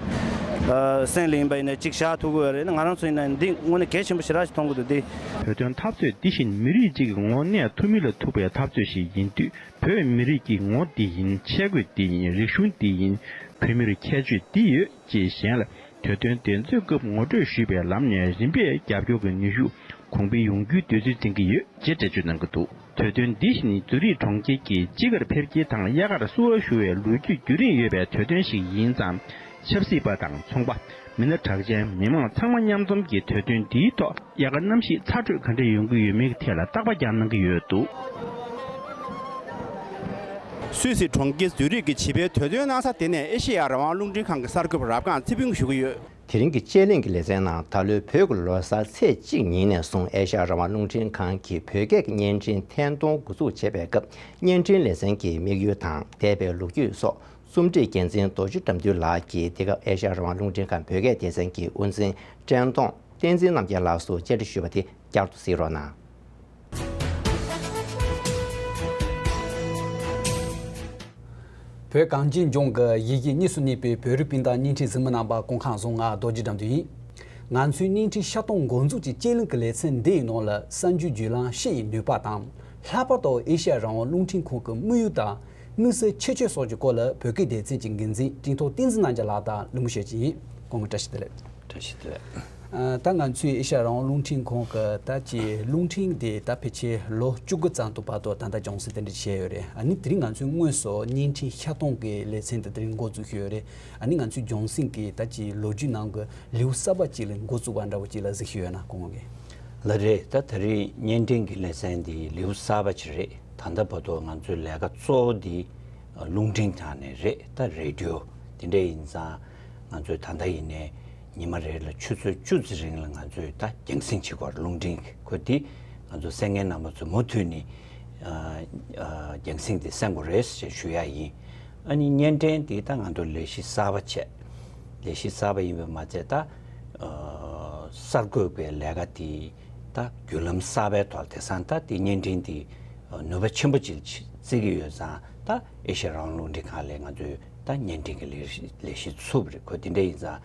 ཨ་སེམས་ལ་ཡིན་པ་ཡིན་ན་ཅིག་བཞག་ཐུབ་ཀྱི་ཡོད་རེད་ན། ང་རང་ཚོ་ཡིན་ན་འདི་དངོས་གནས་གལ་ཆེན་པོ་ཞེ་དྲག་ཅིག་མཐོང་གི་འདུག་དེ། བོད་དོན་འཐབ་རྩོད་འདི་བཞིན་མི་རིགས་གཅིག་གི་ངོ་གནས་ཐུབ་མིན་ལ་ཐུག་པའི་འཐབ་རྩོད་ཞིག་ཡིན་དུས། བོད་མི་རིགས་ཀྱི་ངོ་འདི་ཡིན། ཆས་གོས་འདི་ཡིན། རིག་གཞུང་འདི་ཡིན། བོད་མིར་ཁྱད་ཆོས་འདི་ཡོད་ཅེས་གཞན་ལ་དུས་སྟོན་འདི་ཚོའི་སྐབས་ངོ་སྤྲོད་ཞུས་པའི་ལམ་ནས་རིམ་པས་རྒྱབ་སྐྱོར་གྱི་ནུས་ཤུགས་གོང་འཕེལ་ཡོང་རྒྱུའི་འདོད་ཚུལ་འཛིན་གྱི་ཡོད་ཅེས་འགྲེལ་བརྗོད་གནང་གི་འདུག་དུས་སྟོན་འདི་བཞིན་ཛུ་རིག་གྲོང་ཁྱེར་གྱི་དཔྱིད་ཀར་ཕེབས་སྐྱེལ་དང་དབྱར་ཁར་བསུ་བ་ཞུ་བའི་ལོ་རྒྱུས་རྒྱུན་རིང་ཡོད་པའི་དུས་སྟོན་ཞིག་ཡིན་ཙང་། ཆབ་སྲིད་པ་དང་ཚོང་པ། མི་སྣ་གྲགས་ཅན། མི་མང་ཚང་མ་མཉམ་འཛོམས་ཀྱིས་དུས་སྟོན་འདིའི་ཐོག་དབྱར་ཁ་གནམ་གཤིས་ཚ་དྲོད་ག་འདྲ་ཡོང་གི་ཡོད་མེད་ཀྱི་ཐད་ལ་རྟག་པར་ཀྱང་གནང་གི་ཡོད་འདུག་སུད་སི་གྲོང་ཁྱེར་ཛུ་རིག་གི་བྱིས་པའི་དུས་སྟོན་གནང་ས་དེ་ནས་ཨེ་ཤེ་ཡ་རང་དབང་རླུང་འཕྲིན་ཁང་གི་གསར་འགོད་པ་རབ་སྒང་ཚེ་ཕུན་ཞུ་གི་ཡོད། དེ་རིང་གི་དཔྱད་གླེང་གི་ལེ་ཚན་ནང་ད་ལོའི་བོད་ཀྱི་ལོ་གསར་ཚེས་གཅིག་ཉིན་ནས་བཟུང་ཨེ་ཤེ་ཡ་རང་དབང་རླུང་འཕྲིན་ཁང་གིས་བོད་སྐད་ཀྱི་བརྙན་འཕྲིན་འཐེན་གཏོང་འགོ་འཛུགས་བྱས་པའི་སྐབས། བརྙན་འཕྲིན་ལེ་ཚན་གྱི་དམིགས་ཡུལ་དང་འདས་པའི་ལོ་རྒྱུས་སོགས། རྩོམ་སྒྲིག་འགན་འཛིན་རྡོ་རྗེ་དགྲ་འདུལ་ལགས་ཀྱིས་འདི་སྐབས་ཨེ་ཤ་ཡ་རང་དབང་རླུང་འཕྲིན་ཁང་བོད་སྐད་སྡེ་ཚན་གྱི་དབུ་འཛིན་བཀྲས་མཐོང་བསྟན་འཛིན་རྣམ་རྒྱལ་ལགས་སུ་བཅར་འདྲི་ཞུས་པ་དེ་བསྐྱར་དུ་གཟིགས་རོགས་གནང་། བོད་གངས་ཅན་ལྗོངས་ཀྱི་ཡི་གེ་གཉིས་སུ་གནས་པའི་བོད་རིགས་སྤུན་ཟླ་བརྙན་འཕྲིན་གཟིགས་མོ་རྣམ་པ་སྐུ་ཁམས་བཟང་། ང་རྡོ་རྗེ་དགྲ་འདུལ་ཡིན། ང་ཚོའི་བརྙན་འཕྲིན་ཤར་གཏོང་འགོ་འཛུགས་ཀྱི་དཔྱད་གླེང་གི་ལེ་ཚན་འདི་ཡི་ནང་ལ་གསར་འགྱུར་བརྒྱུད་ལམ་སྤྱི་ཡི་ནུས་པ་དང་། ལྷག་པར་དུ་ཨེ་ཤ་ཡ་རང་དབང་རླུང་འཕྲིན་ཁང་གི་དམིགས་ཡུལ་དང་། དམིགས་བསལ་ཁྱད་ཆོས་སོགས་ཀྱི་སྐོར་ལ་བོད་སྐད་སྡེ་ཚན་གྱི་འགན་འཛིན་ཀྲེང་ཐོག་བསྟན་འཛིན་རྣམ་རྒྱལ་ལགས་དང་གླེང་མོལ་བྱེད་ཀྱི་ཡིན། སྐུ་ངོ་བཀྲ་ཤིས་བདེ་ལེགས། བཀྲ་ཤིས་བདེ་ལེགས། ཨ། ད་ང་ཚོའི་ཨེ་ཤ་ཡ་རང་དབང་རླུང་འཕྲིན་ཁང་གི་ད་ཀྱི་རླུང་འཕྲིན་དེ་ད་ཕལ་ཆེར་ལོ་བཅུ་དགུ་ཙམ་དུ་བར་དུ་ད་ལྟ་རྒྱང་སྲིང་དེ་འདྲ་བྱས་ཡོད་རེད། ཨ་ནི་དེ་རིང་ང་ཚོའི་དངོས་སུ་བརྙན་འཕྲིན་ཤར་གཏོང་གི་ལེ་ཚན་དེ་དེ་རིང་འགོ་འཛུགས་ཀྱི་ཡོད་རེད། ཨ་ནི་ང་ཚོའི་རྒྱང་སྲིང་གི་ད་ཀྱི་ལོ་རྒྱུས་ནང་གི་ལེའུ་གསར་པ་ཅིག་ལ་འགོ་བཙུགས་པ་འདྲ་བོ་ཅིག་ལ་གཟིགས་ཞུས་ཡོད་ན་སྐུ་ངོ་གིས། ལགས་རེད། ད་དེ་རིང་བརྙན་འཕྲིན་གྱི་ལེ་ཚན་འདི་ལེའུ་གསར་པ་ཅིག་རེད། ད་ལྟ་བར་དུ་ང་ཚོའི་ལས་ཀ་གཙོ་བོ་འདི་རླུང་འཕྲིན་ཐོག་ནས་རེད། ད་རེ་ཌི་ཡོ་དེ་འདྲ་ཡིན་ཙང་ང་ཚོས་ད་ལྟ་ཡིན་ནའི་ཉི་མ་རེ་ལ་ཆུ་ཚོད་བཅུ་ཙམ་རིང་ལ་ང་ཚོས་ད་རྒྱང་སྲིང་བྱེད་དགོས་རེད། རླུང་འཕྲིན་གྱི་ཁོ་འདི་ང་ཚོ་གསན་མཁན་རྣམ་པ་ཚོས་མུ་མཐུད་ནས་ཨ་ཨ་རྒྱང་སྲིང་དེ་གསན་དགོས་རེད་ཞེས་ཞུ་ཡ་ཡིན། ཨ་ནི་བརྙན་འཕྲིན་དེ་ད་ང་ཚོ་ལས་གཞི་གསར་པ་བྱས། ལས་གཞི་གསར་པ་ཡིན་པས་མ་ཚད་ད་ཨ་གསར་འགོད་པའི་ལས་ཀ་དེ་ད་བརྒྱུད་ལམ་གསར་པའི་ཐོག་དེང་སང་ད་དེ་བརྙན་འཕྲིན་དེ་ནུས་པ་ཆེན་པོ་ཅིག་བརྩི་གི་ཡོད་ཙང་། ད་ཨེ་ཤ་ཡ་རང་དབང་རླུང་འཕྲིན་ཁང་ལས་ང་ཚོས་ད་བརྙན་འཕྲིན་གྱི་ལས་ལས་གཞི་ཚུགས་པ་རེད། ཁོ་དེ་འདྲ་ཡིན་ཙང་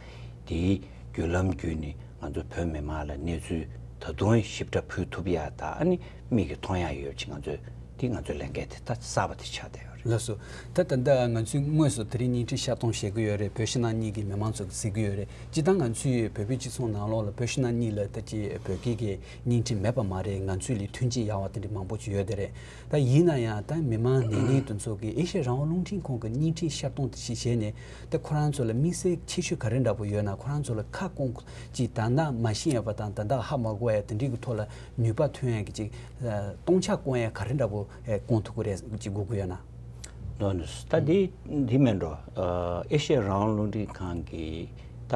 དེའི་བརྒྱུད་ལམ་བརྒྱུད་ནས་ང་ཚོ་བོད་མི་མང་ལ་གནས་ཚུལ་ད་དུང་ཞིབ་ཕྲ་ཕུལ་ཐུབ་ཡ་ད་ཨ་ནི་མིག་གིས་མཐོང་ཡ་ཡོད་ཅིག་ང་ཚོས་དེ་ང་ཚོའི་ལས་འགན་དེ་ད་གསར་པ་དེ་ཆགས་བསྡད་ཡོད་རེད། ལགས་སོ། ད་ད་ལྟ་ང་ཚོས་དངོས་སུ་དེ་རིང་བརྙན་འཕྲིན་ཤར་གཏོང་བྱེད་ཀྱི་ཡོད་རེད། བོད་ཕྱི་ནང་གཉིས་ཀྱི་མི་མང་ཚོ་གཟིགས་ཀྱི་ཡོད་རེད། སྤྱིར་བཏང་ང་ཚོས་བོད་པའི་སྤྱི་ཚོགས་ནང་ལོགས་ལ་བོད་ཕྱི་ནང་གཉིས་ལ་ད་ཅི་བོད་སྐད་ཀྱི་བརྙན་འཕྲིན་མེད་པ་མ་རེད། ང་ཚོ་ལས་མཐུན་རྐྱེན་ཡག་པ་དེ་འདྲ་མང་པོ་ཅིག་ཡོད་དེ་རེད། ད་ཡིན་ན་ཡང་ད་མི་མང་ནང་ནས་དེ་ཚོ་གི་ཨེ་ཤེ་ཡ་རང་དབང་རླུང་འཕྲིན་ཁང་གི་བརྙན་འཕྲིན་ཤར་གཏོང་དེ་ཞིག་བྱས་ནས་ད་ཁོ་རང་ཚོ་ལ་དམིགས་བསལ་ཁྱད་ཆོས་ག་རེ་འདྲ་པོ་ཡོད་ན། ཁོ་རང་ཚོ་ལ་ཁ་སྐོང་ཅིག་ད་ལྟ་མ་ཤེས་ཡ་པ་དང་ད་ལྟ་ཧ་མ་གོ་ཡ་དེ་འདྲའི་གི་ཐོག་ལ་ནུས་པ་ཐོན་ཡ་གི་ཅིག་སྟོང་ཆ་སྐོང་ཡ་ག་རེ་འདྲ་པོ་སྐོང་ཐུབ་ཀྱི་རེད་ཅིག་དགོས་ཀྱི་ཡོད་ན། ལོ་ནི་ད་འདི་འདི་མེད་འགྲོ། ཨེ་ཤེ་ཡ་རང་དབང་རླུང་འཕྲིན་ཁང་གི་ད་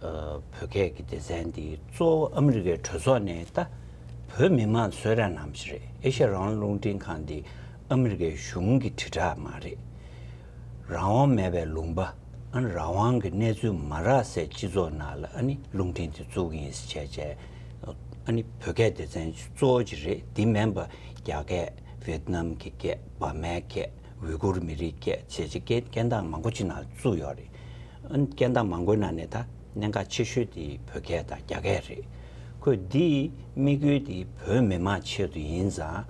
བོད་སྐད་ཀྱི་སྡེ་ཚན་འདི་གཙོ་བོ་ཨ་མི་རི་ཀའི་གྲོས་ཚོགས་ནས་ད་བོད་མི་མང་གསོལ་རས་གནང་བ་ཞིག་རེད། ཨེ་ཤེ་ཡ་རང་དབང་རླུང་འཕྲིན་ཁང་འདི་ཨ་མི་རི་ཀའི་གཞུང་གི་དྲིལ་བསྒྲགས་མ་རེད། རང་དབང་མེད་པའི་ལུང་པ། ཨ་ནི་རང་དབང་གི་གནས་ཚུལ་མ་རག་སའི་སྤྱི་ཚོགས་ནང་ལ་ཨ་ནི་རླུང་འཕྲིན་དེ་བཙུགས་ཀྱི་ཡིན་ཟེར་བྱས་བྱས། ཨ་ནི་བོད་སྐད་སྡེ་ཚན་གཙོ་བོ་ཅིག་རེད། འདི་མིན་པ་རྒྱ་སྐད། ཝེད་ནམ་གྱི་སྐད། འབར་མའི་སྐད། ཝུས་གུར་མི་རིགས་སྐད་བྱས་བྱས་སྐད་སྐད་གདངས་མང་པོ་ཅིག་ནང་བཙུགས་ཡོད་རེད། ཨ་ནི་སྐད་གདངས་མང་པོའི་ནང་ནས་ད་གནད་འགག་ཆེ་ཤོས་དེ་བོད་སྐད་དང་རྒྱ་སྐད་རེད། ཁོས་འདིའི་དམིགས་ཡུལ་དེ་བོད་མི་མང་ཆེད་དུ་ཡིན་ཙང་།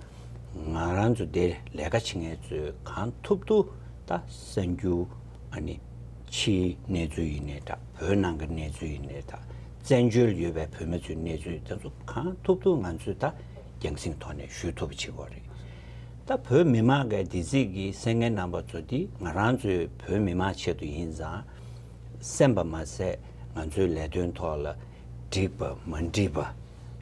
ང་རང་ཚོ་འདིར་ལས་ཀ་བྱེད་མཁན་ཚོས་གང་ཐུབ་ཐུབ་ད་གསར་འགྱུར། ཨ་ནི་ཕྱིའི་གནས་ཚུལ་ཡིན་ནའི་འདྲ། བོད་ནང་གི་གནས་ཚུལ་ཡིན་ནའི་འདྲ། བཙན་བྱོལ་ཡོད་པའི་བོད་མི་ཚོའི་གནས་ཚུལ་དེ་ཚོ་གང་ཐུབ་ཐུབ་ང་ཚོས་ད་རྒྱང་སྲིང་ཐོག་ནས་ཞུ་ཐུབ་པ་བྱེད་དགོས་རེད། ད་བོད་མི་མང་གི་བདེ་སྐྱིད་ཀྱི་སེམས་ངན་རྣམ་པ་ཚོ་འདི་ང་རང་ཚོའི་བོད་མི་མང་ཆེད་དུ་ཡིན་ཙང་། གསན་པ་མ་ཟད་ང་ཚོའི་ལས་དོན་ཐོག་ལ་འགྲིག་པ་མ་འགྲིག་པ།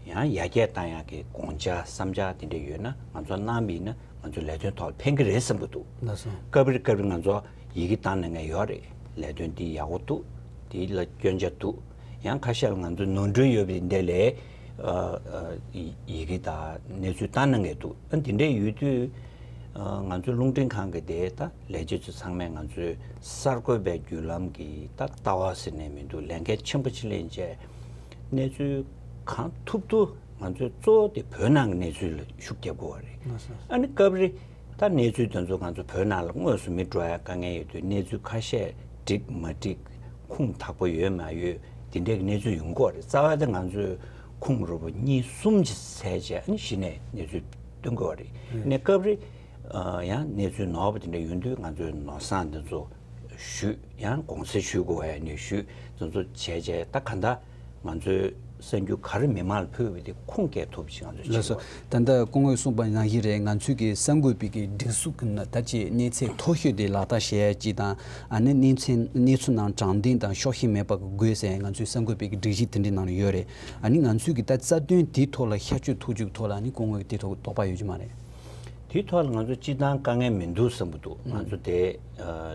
ཡང་ཡར་རྒྱས་བཏང་ཡག་གི་དགོངས་འཆར་བསམ་འཆར་དེ་འདྲ་ཡོད་ན་ང་ཚོ་གནང་བ་ཡིན་ན་ང་ཚོ་ལས་དོན་ཐོག་ལ་ཕན་གྱི་རེད་བསམ་གྱི་འདུག། ལགས་སོ། སྐབས་རེ་སྐབས་རེ་ང་ཚོ་ཡི་གེ་བཏང་གནང་མཁན་ཡོད་རེད། ལས་དོན་འདི་ཡག་པོ་འདུག། འདི་ལ་སྐྱོན་ཆ་འདུག། ཡང་ཁ་ཤས་ལ་ང་ཚོ་ནོར་འཁྲུལ་ཡོད་པ་འདི་འདྲ་ལས། ཨ་ཨ་ཡི་ཡི་གེ་དང་གནས་ཚུལ་བཏང་གནང་མཁན་འདུག། ཨ་འདི་འདྲ་ཡོད་དུས། ཨ་ང་ཚོ་རླུང་འཕྲིན་ཁང་གི་དེ་ད་ལས་བྱེད་ཚོ་ཚང་མས་ང་ཚོའི་གསར་འགོད་པའི་བརྒྱུད་ལམ་གྱི་ད་ལྟ་བ་ཟེར་ནས་མི་འདུག། ལས་འགན་ཆེན་པོ་ཅིག་ལེན་བྱས། གནས་ཚུལ་གང་ཐུབ་ཐུབ་ང་ཚོས་གཙོ་བོ་དེ་བོད་ནང་གི་གནས་ཚུལ་ལ་ཤུགས་རྒྱབ་དགོས་པ་རེད། ལགས་སོ། ཨ་ནི་སྐབས་རེ་ད་གནས་ཚུལ་དེ་ཚོ་ང་ཚོ་བོད་ནང་ལ་དངོས་སུ་མི་འགྲོ་ཡ་དཀའ་ངལ་ཡོད་དུས་གནས་ཚུལ་ཁ་ཤས་འགྲིག་མ་འགྲིག་ཁུངས་དག་པོ་ཡོད་མ་ཡོད་དེ་འདྲའི་གནས་ཚུལ་ཡོང་གི་ཡོད་རེད། རྩ་བ་དེ་ང་ཚོས་ཁུངས་རུ་པོ་གཉིས་གསུམ་ཅིག་བཙལ་བྱས་ཨ་ནི་གཞི་ནས་གནས་ཚུལ་སྟོན་དགོས་པ་རེད། ཨ་ནི་སྐབས་རེ་ཡང་གནས་ཚུལ་ནོར་བ་དེ་འདྲ་ཡོང་དུས་ང་ཚོས་ནོར་བཟང་དེ་ཚོ་ཞུས། ཡང་དགོངས་སེལ་ཞུ་དགོས་པ་ཡང་ནས་ཞུས། དེ་ཚོ་བྱས་བྱས་ད་ག་འདྲ་ང་ཚོའི་གསར་འགྱུར་ག་རེ་མི་མང་ལ་ཕུལ་བའི་དེ་ཁུངས་སྐྱེལ་ཐུབ་ཅིག་ང་ཚོས་བྱེད་ལགས་སོ། དགོས། ད་ལྟ་སྐུ་ངོས་གསུངས་པ་ནང་བཞིན་རེད། ང་ཚོས་ཀྱི་གསར་འགོད་པའི་གི་སྒྲིག་འཛུགས་ཀྱི་ནང་ད་ཅིག་གནས་ཚད་མཐོ་ཤོས་དེ་ལག་བསྟར་བྱེད་ཡ་ཅིག་དང་། ཨ་ནི་གནས་ཚད་གནས་ཚུལ་ནང་དྲང་བདེན་དང་ཕྱོགས་ཞེན་མེད་པ་གི་དགོས་ཟེར་ང་ཚོའི་གསར་འགོད་པའི་གི་སྒྲིག་གཞི་དེ་འདྲའི་ནང་ལ་ཡོད་རེད། ཨ་ནི་ང་ཚོས་ཀྱི་ད་རྩ་དོན་དེའི་ཐོག་ལ་ཤར་སྐྱོད་ཐུབ་རྒྱུ་གི་ཐོག་ལ་ཨ་ནི་སྐུ་ངོས་ཀྱི་དེ་ཐོག་དོགས་པ་ཡོད་ཀྱི་མ་རེད། དེའི་ཐོག་ལ་ང་ཚོ་སྤྱིར་བཏང་དཀའ་ངལ་མི་འདུག་བསམ་གྱི་འདུག། ང་ཚོ་དེ་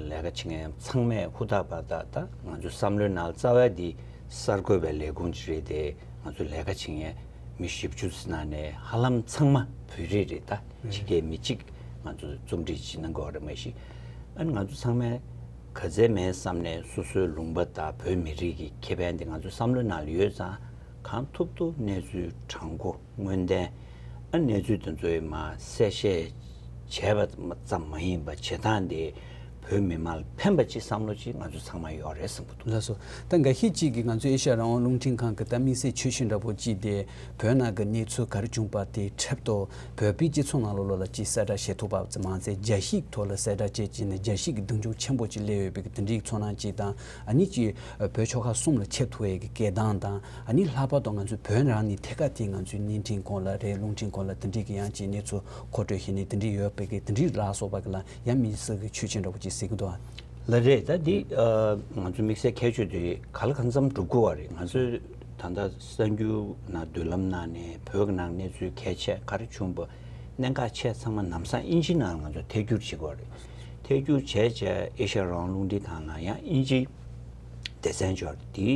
ལས་ཀ་བྱེད་མཁན་ཚང་མས་ཧུར་ཐག་པ་དང་། ད་ང་ཚོའི་བསམ་བློའི་ནང་རྩ་བ་འདི་གསར་འགོད་པའི་ལས་ཁུངས་ཅིག་རེད་དེ། ང་ཚོ་ལས་ཀ་བྱེད་མཁན་མི་བཞི་བཅུ་ཙམ་ནང་ནས་ཧ་ལམ་ཚང་མ་བོད་རིགས་རེད། ད་ཕྱི་རྒྱལ་མི་གཅིག་ང་ཚོ་རྩོམ་སྒྲིག་བྱེད་གནང་དགོས་རེད་མ་གཞི། ཨ་ནི་ང་ཚོ་ཚང་མས་ག་ཚད་མིན་བསམ་ནས་སོ་སོའི་ལུང་པ་དང་བོད་མི་རིགས་ཀྱི་ཁེ་ཕན་དེ་ང་ཚོའི་བསམ་བློའི་ནང་ལ་ཡོད་ཙང་། གང་ཐུབ་ཐུབ་གནས་ཚུལ་དྲང་པོ་དངོས་བདེན། ཨ་གནས་ཚུལ་དེ་ཚོའི་མ་གསལ་བཤད་བྱས་པ་ཙམ་མ་ཡིན་པ་བྱེད་སྟངས་དེ་བོད་མི་མང་ལ་ཕན་པ་ཅིག་བསམ་བློ་ཅིག་ང་ཚོ་ཚང་མ་ཡོད་རེད་བསམ་གྱི་འདུག། ལགས་སོ། ད་འགའ་ཤས་ཅིག་གིས་ང་ཚོ་ཨེ་ཤ་ཡ་རང་དབང་རླུང་འཕྲིན་ཁང་གི་ད་དམིགས་བསལ་ཆོད་ཤེས་འདྲ་པོ་ཅིག་དེ་བོད་ནང་གི་གནས་ཚུལ་ག་རེ་བྱུང་པ་དེ་འཁྲབ་ཏུ་བོད་པའི་སྤྱི་ཚོགས་ནང་ལོགས་ལ་ཅིག་གསལ་བསྒྲགས་བྱེད་ཐུབ་པ་ཙམ་མ་ཟད། རྒྱལ་སྤྱིའི་ཐོག་ལ་གསལ་བསྒྲགས་བྱས་ཅིག་ནས་རྒྱལ་སྤྱི་གི་མདུན་ལྗོངས་ཆེན་པོ་ཅིག་སླེབས་ཡོད་པའི་གི་དེ་འདྲའི་ཚོར་སྣང་ཅིག་དང་། ཨ་ནི་ཅིག་བོད་ཆོལ་ཁ་གསུམ་ལ་ཁྱབ་ཐུབ་པའི་གི་སྐད་གདངས་དང་། ཨ་ནི་ལྷག་པར་དུ་ང་ཚོའི་བོད་རང་ནས་ཐད་ཀར་དེ་ང་ཚོའི་བརྙན་འཕྲིན་ཁང་ལ་རེད། རླུང་འཕྲིན་ཁང་ལ་དེ་འདྲའི་གི་ཡང་ཅིག་གནས་ཚུལ་མཁོ་སྤྲོད་བྱས་ནས་དེ་འདྲའི་ཡོད་པའི་གི་དེ་འདྲའི་ལ་སོགས་པ་གི་ལ་ཡང་དམིགས་བསལ་གི་ཆོད་ཆེན་འདྲ་པོ་ཅིག་གཟིགས་ཀྱི་འདུག་ཨ། ལགས་རེད། ད་འདི་ཨ་ང་ཚོ་དམིགས་བསལ་ཁྱད་ཆོས་དེ་ག་ལ་གང་འཚམ་སྒྲུབ་དགོས་པ་རེད། ང་ཚོས་ད་ལྟ་གསར་འགྱུར་ནང་མདུན་ལམ་ནང་ནས་བོད་ཀྱི་ནང་གནས་ཚུལ་གལ་ཆེ་ག་རེ་བྱུང་པ་གནད་འགག་ཆེ་ཚང་མ་ལམ་སང་དབྱིན་ཇིའི་ནང་ང་ཚོ་ཐད་སྒྱུར་བྱེད་དགོས་རེད། ཐད་སྒྱུར་བྱས་བྱས་ཨེ་ཤ་ཡ་རང་དབང་རླུང་འཕྲིན་ཁང་ནང་ཡང་དབྱིན་ཇིའི་སྡེ་ཚན་ཅིག་ཡོད་རེད། དེ་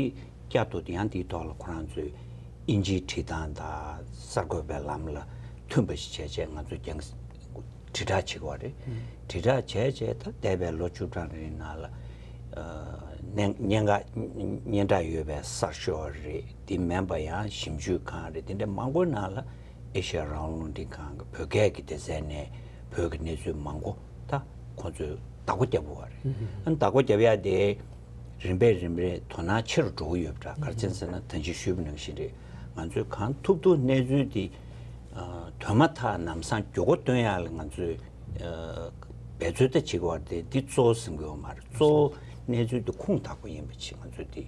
བསྐྱར་དུ་ཡང་དེའི་ཐོག་ལ་ཁོ་རང་ཚོས་དབྱིན་ཇིའི་བྲིས་སྟངས་དང་གསར་འགོད་པའི་ལམ་ལ་མཐུན་པ་ཞིག་བྱས་བྱས་ང་ཚོས་ཀྱང་དྲིལ་བསྒྲགས་བྱེད་དགོས་རེད། ཨུམ། དྲིལ་བསྒྲགས་བྱས་བྱས་ད་འདས་པའི་ལོ་བཅུ་གྲངས་རིང་ནང་ལ་ཨ་སྙན་སྙན་ངག་སྙན་གྲགས་ཡོད་པའི་གསར་ཤོག་རེད། དེ་མིན་པ་ཡང་ཞིབ་འཇུག་ཁང་རེད། དེ་འདྲ་མང་པོའི་ནང་ལ་ཨེ་ཤ་ཡ་རང་དབང་རླུང་འཕྲིན་ཁང་གི་བོད་སྐད་ཀྱི་སྡེ་ཚན་ནས་བོད་ཀྱི་གནས་ཚུལ་མང་པོ་ད་ཁོང་ཚོས་བདག་པོ་བརྒྱབ་ཡོད་རེད། ཨུམ། ཨ་ནི་བདག་པོ་བརྒྱབ་ཡ་དེ་རིམ་པས་རིམ་པས་དོ་སྣང་ཆེ་རུ་འགྲོ་གི་ཡོད་པ་འདྲ། ག་རེ་བྱས་ཟེར་ན་ད་གིན་ཞུས་པ་ནང་བཞིན་རེད། ང་ཚོས་གང་ཐུབ་ཐུབ་གནས་ཚུལ་དེ་ཨ་དོན་མ་ཐག་ལམ་སང་མགྱོགས་པོ་སྟོན་ཡག་ལ་ང་ཚོས་ཨ་ འབད་རྩོལ་ད་བྱེད་དགོས་པ་དེ་འདི་གཙོ་བོ་ཟིན་དགོས་པ་མ་རེད། གཙོ་བོ་གནས་ཚུལ་དེ་ཁུངས་དག་པོ་ཡིན་པ་ཅིག་ང་ཚོས་འདི་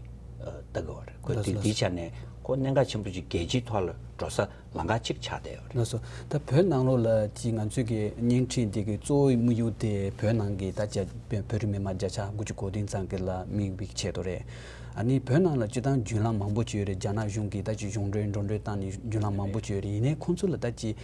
ལྟ་དགོས་པ་རེད། ཁོ་ལགས་འདི་སོ་ལགས་འདི་སོ། ཆ་ནས་ཁོ་གནད་འགག་ཆེན་པོ་ཅིག་རྒྱལ་སྤྱིའི་ཐོག་ལ་འགྲོ་ས་ལམ་ཁ་ཅིག་ཆགས་བསྡད་ཡོད་རེད། ལགས་སོ། ད་བོད་ནང་ལོགས་ལ་ཅིག་ང་ཚོས་ཀྱི་བརྙན་འཕྲིན་འདི་གི་གཙོ་བོའི་དམིགས་ཡུལ་དེ་བོད་ནང་གི་ད་ཅིག་བོད་རིགས་མི་མང་བརྒྱ་ཆ་དགུ་བཅུ་གོ་བདུན་ཙམ་གྱི་ལ་དམིགས་པའི་ཆེད་དུ་རེད། ཨ་ནི་བོད་ནང་ལ་སྤྱིར་བཏང་བརྒྱུད་ལམ་མང་པོ་ཅིག་ཡོད་རེད། རྒྱ་ནག་གཞུང་གིས་ད་ཅིག་གཞུང་འབྲེལ་འགྲོ་གྲོན་བཏང་ནས་བརྒྱུད་ལམ་མང་པོ་ཅིག་ཡོད་རེད། ཡིན་ནའི་ཁོང་ཚོ་ལ་ད་ཅིག་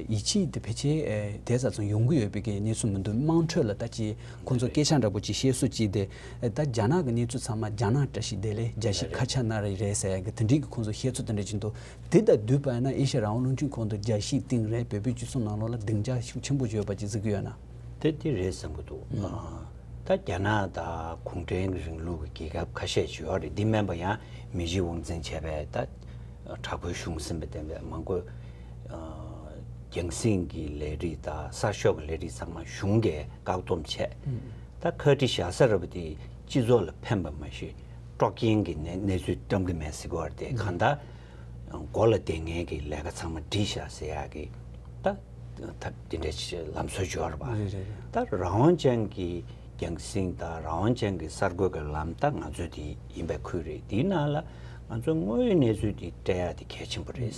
ཡིད་ཆེས་དེ་ཕལ་ཆེར་དེ་ཙམ་ཡོང་གི་ཡོད་པའི་གི་གནས་ཚུལ་མི་འདུག། དམངས་ཁྲོད་ལ་ད་ཅིག་ཁོང་ཚོ་སྐད་ཆ་འདྲ་པོ་ཅིག་བཤད་སྲོལ་ཅིག་དེ། ད་རྒྱ་ནག་གི་གནས་ཚུལ་ཚང་མ་རྒྱ་ནག་བཀྲ་ཤིས་བདེ་ལེགས། རྒྱལ་ཞིང་ཁ་ཆག་ན་རེ་རེད་ཟེར་ཡ་གི་དེ་འདྲའི་གི་ཁོང་ཚོ་བཤད་ཚུལ་དེ་འདྲ་ཅིག་འདུག། དེ་དང་བསྡུར་བ་ཡིན་ན་ཨེ་ཤ་ཡ་རང་དབང་རླུང་འཕྲིན་ཁང་དུ་རྒྱལ་སྤྱིའི་སྟེང་རེད། བོད་པའི་སྤྱི་ཚོགས་ནང་ལོགས་ལ་སྡིངས་ཆ་ཤུགས་ཆེན་པོ་ཡོད་པ་ཅིག་གཟིགས་ཀྱི་ཡོད་ན། དེ་དེ་རེད་བསམ་གྱི་འདུག། ཨ། ད་རྒྱ་ནག་དང་གུང་ཁྲན་རིང་ལུགས་ཀྱི་རྒྱལ་ཁབ་ཁ་ཤས་ཅིག་ཡོད་རེད། འདི་མིན་པ་ཡང་མི་གཞི་དབང་འཛིན་བྱས་པའི་ད་དྲག་པོའི་གཞུང་ཟིན་པ་བསྟན་པའི་མང་པོ། ཨ། རྒྱང་སྲིང་གི་ལས་རིགས་དང་གསར་ཤོག་གི་ལས་རིགས་ཚང་མ་གཞུང་གིས་བཀག་སྡོམ་བྱས། ད་ཁ་དཀྲི་བཞག་ས་རེད་པ། དེ་སྤྱི་ཚོགས་ལ་ཕན་པ་མ་གཞི་དཀྲོག་རྐྱེན་གྱི་གནས་གནས་ཚུལ་བཀྲམ་གྱི་མེད་ཟེར་གྱི་ཡོད་རེད། དེ་གང་ལྟར། མགོ་ལ་བསྡད་མཁན་གྱི་ལས་ཀ་ཚང་མ་བསྒྲིགས་བཞག་ཟེར་ཡག་གི་ད་ཐབས་དེ་འདྲའི་ལམ་སྲོལ་ཅིག་ཡོད་རེད་པ། རེད་རེད་རེད། ད་རང་དབང་ཅན་གྱི་རྒྱང་སྲིང་དང་རང་དབང་ཅན་གྱི་གསར་འགོད་ཀྱི་ལམ་ད་ང་ཚོས་དེ་ཡིན་པའི་ཁུལ་རེད། དེའི་ནང་ལ་ང་ཚོས་དངོས་ཡོད་གནས་ཚུལ་དེ་སྤྲད་ཡག་དེ་གལ་ཆེན་པོ་རེད།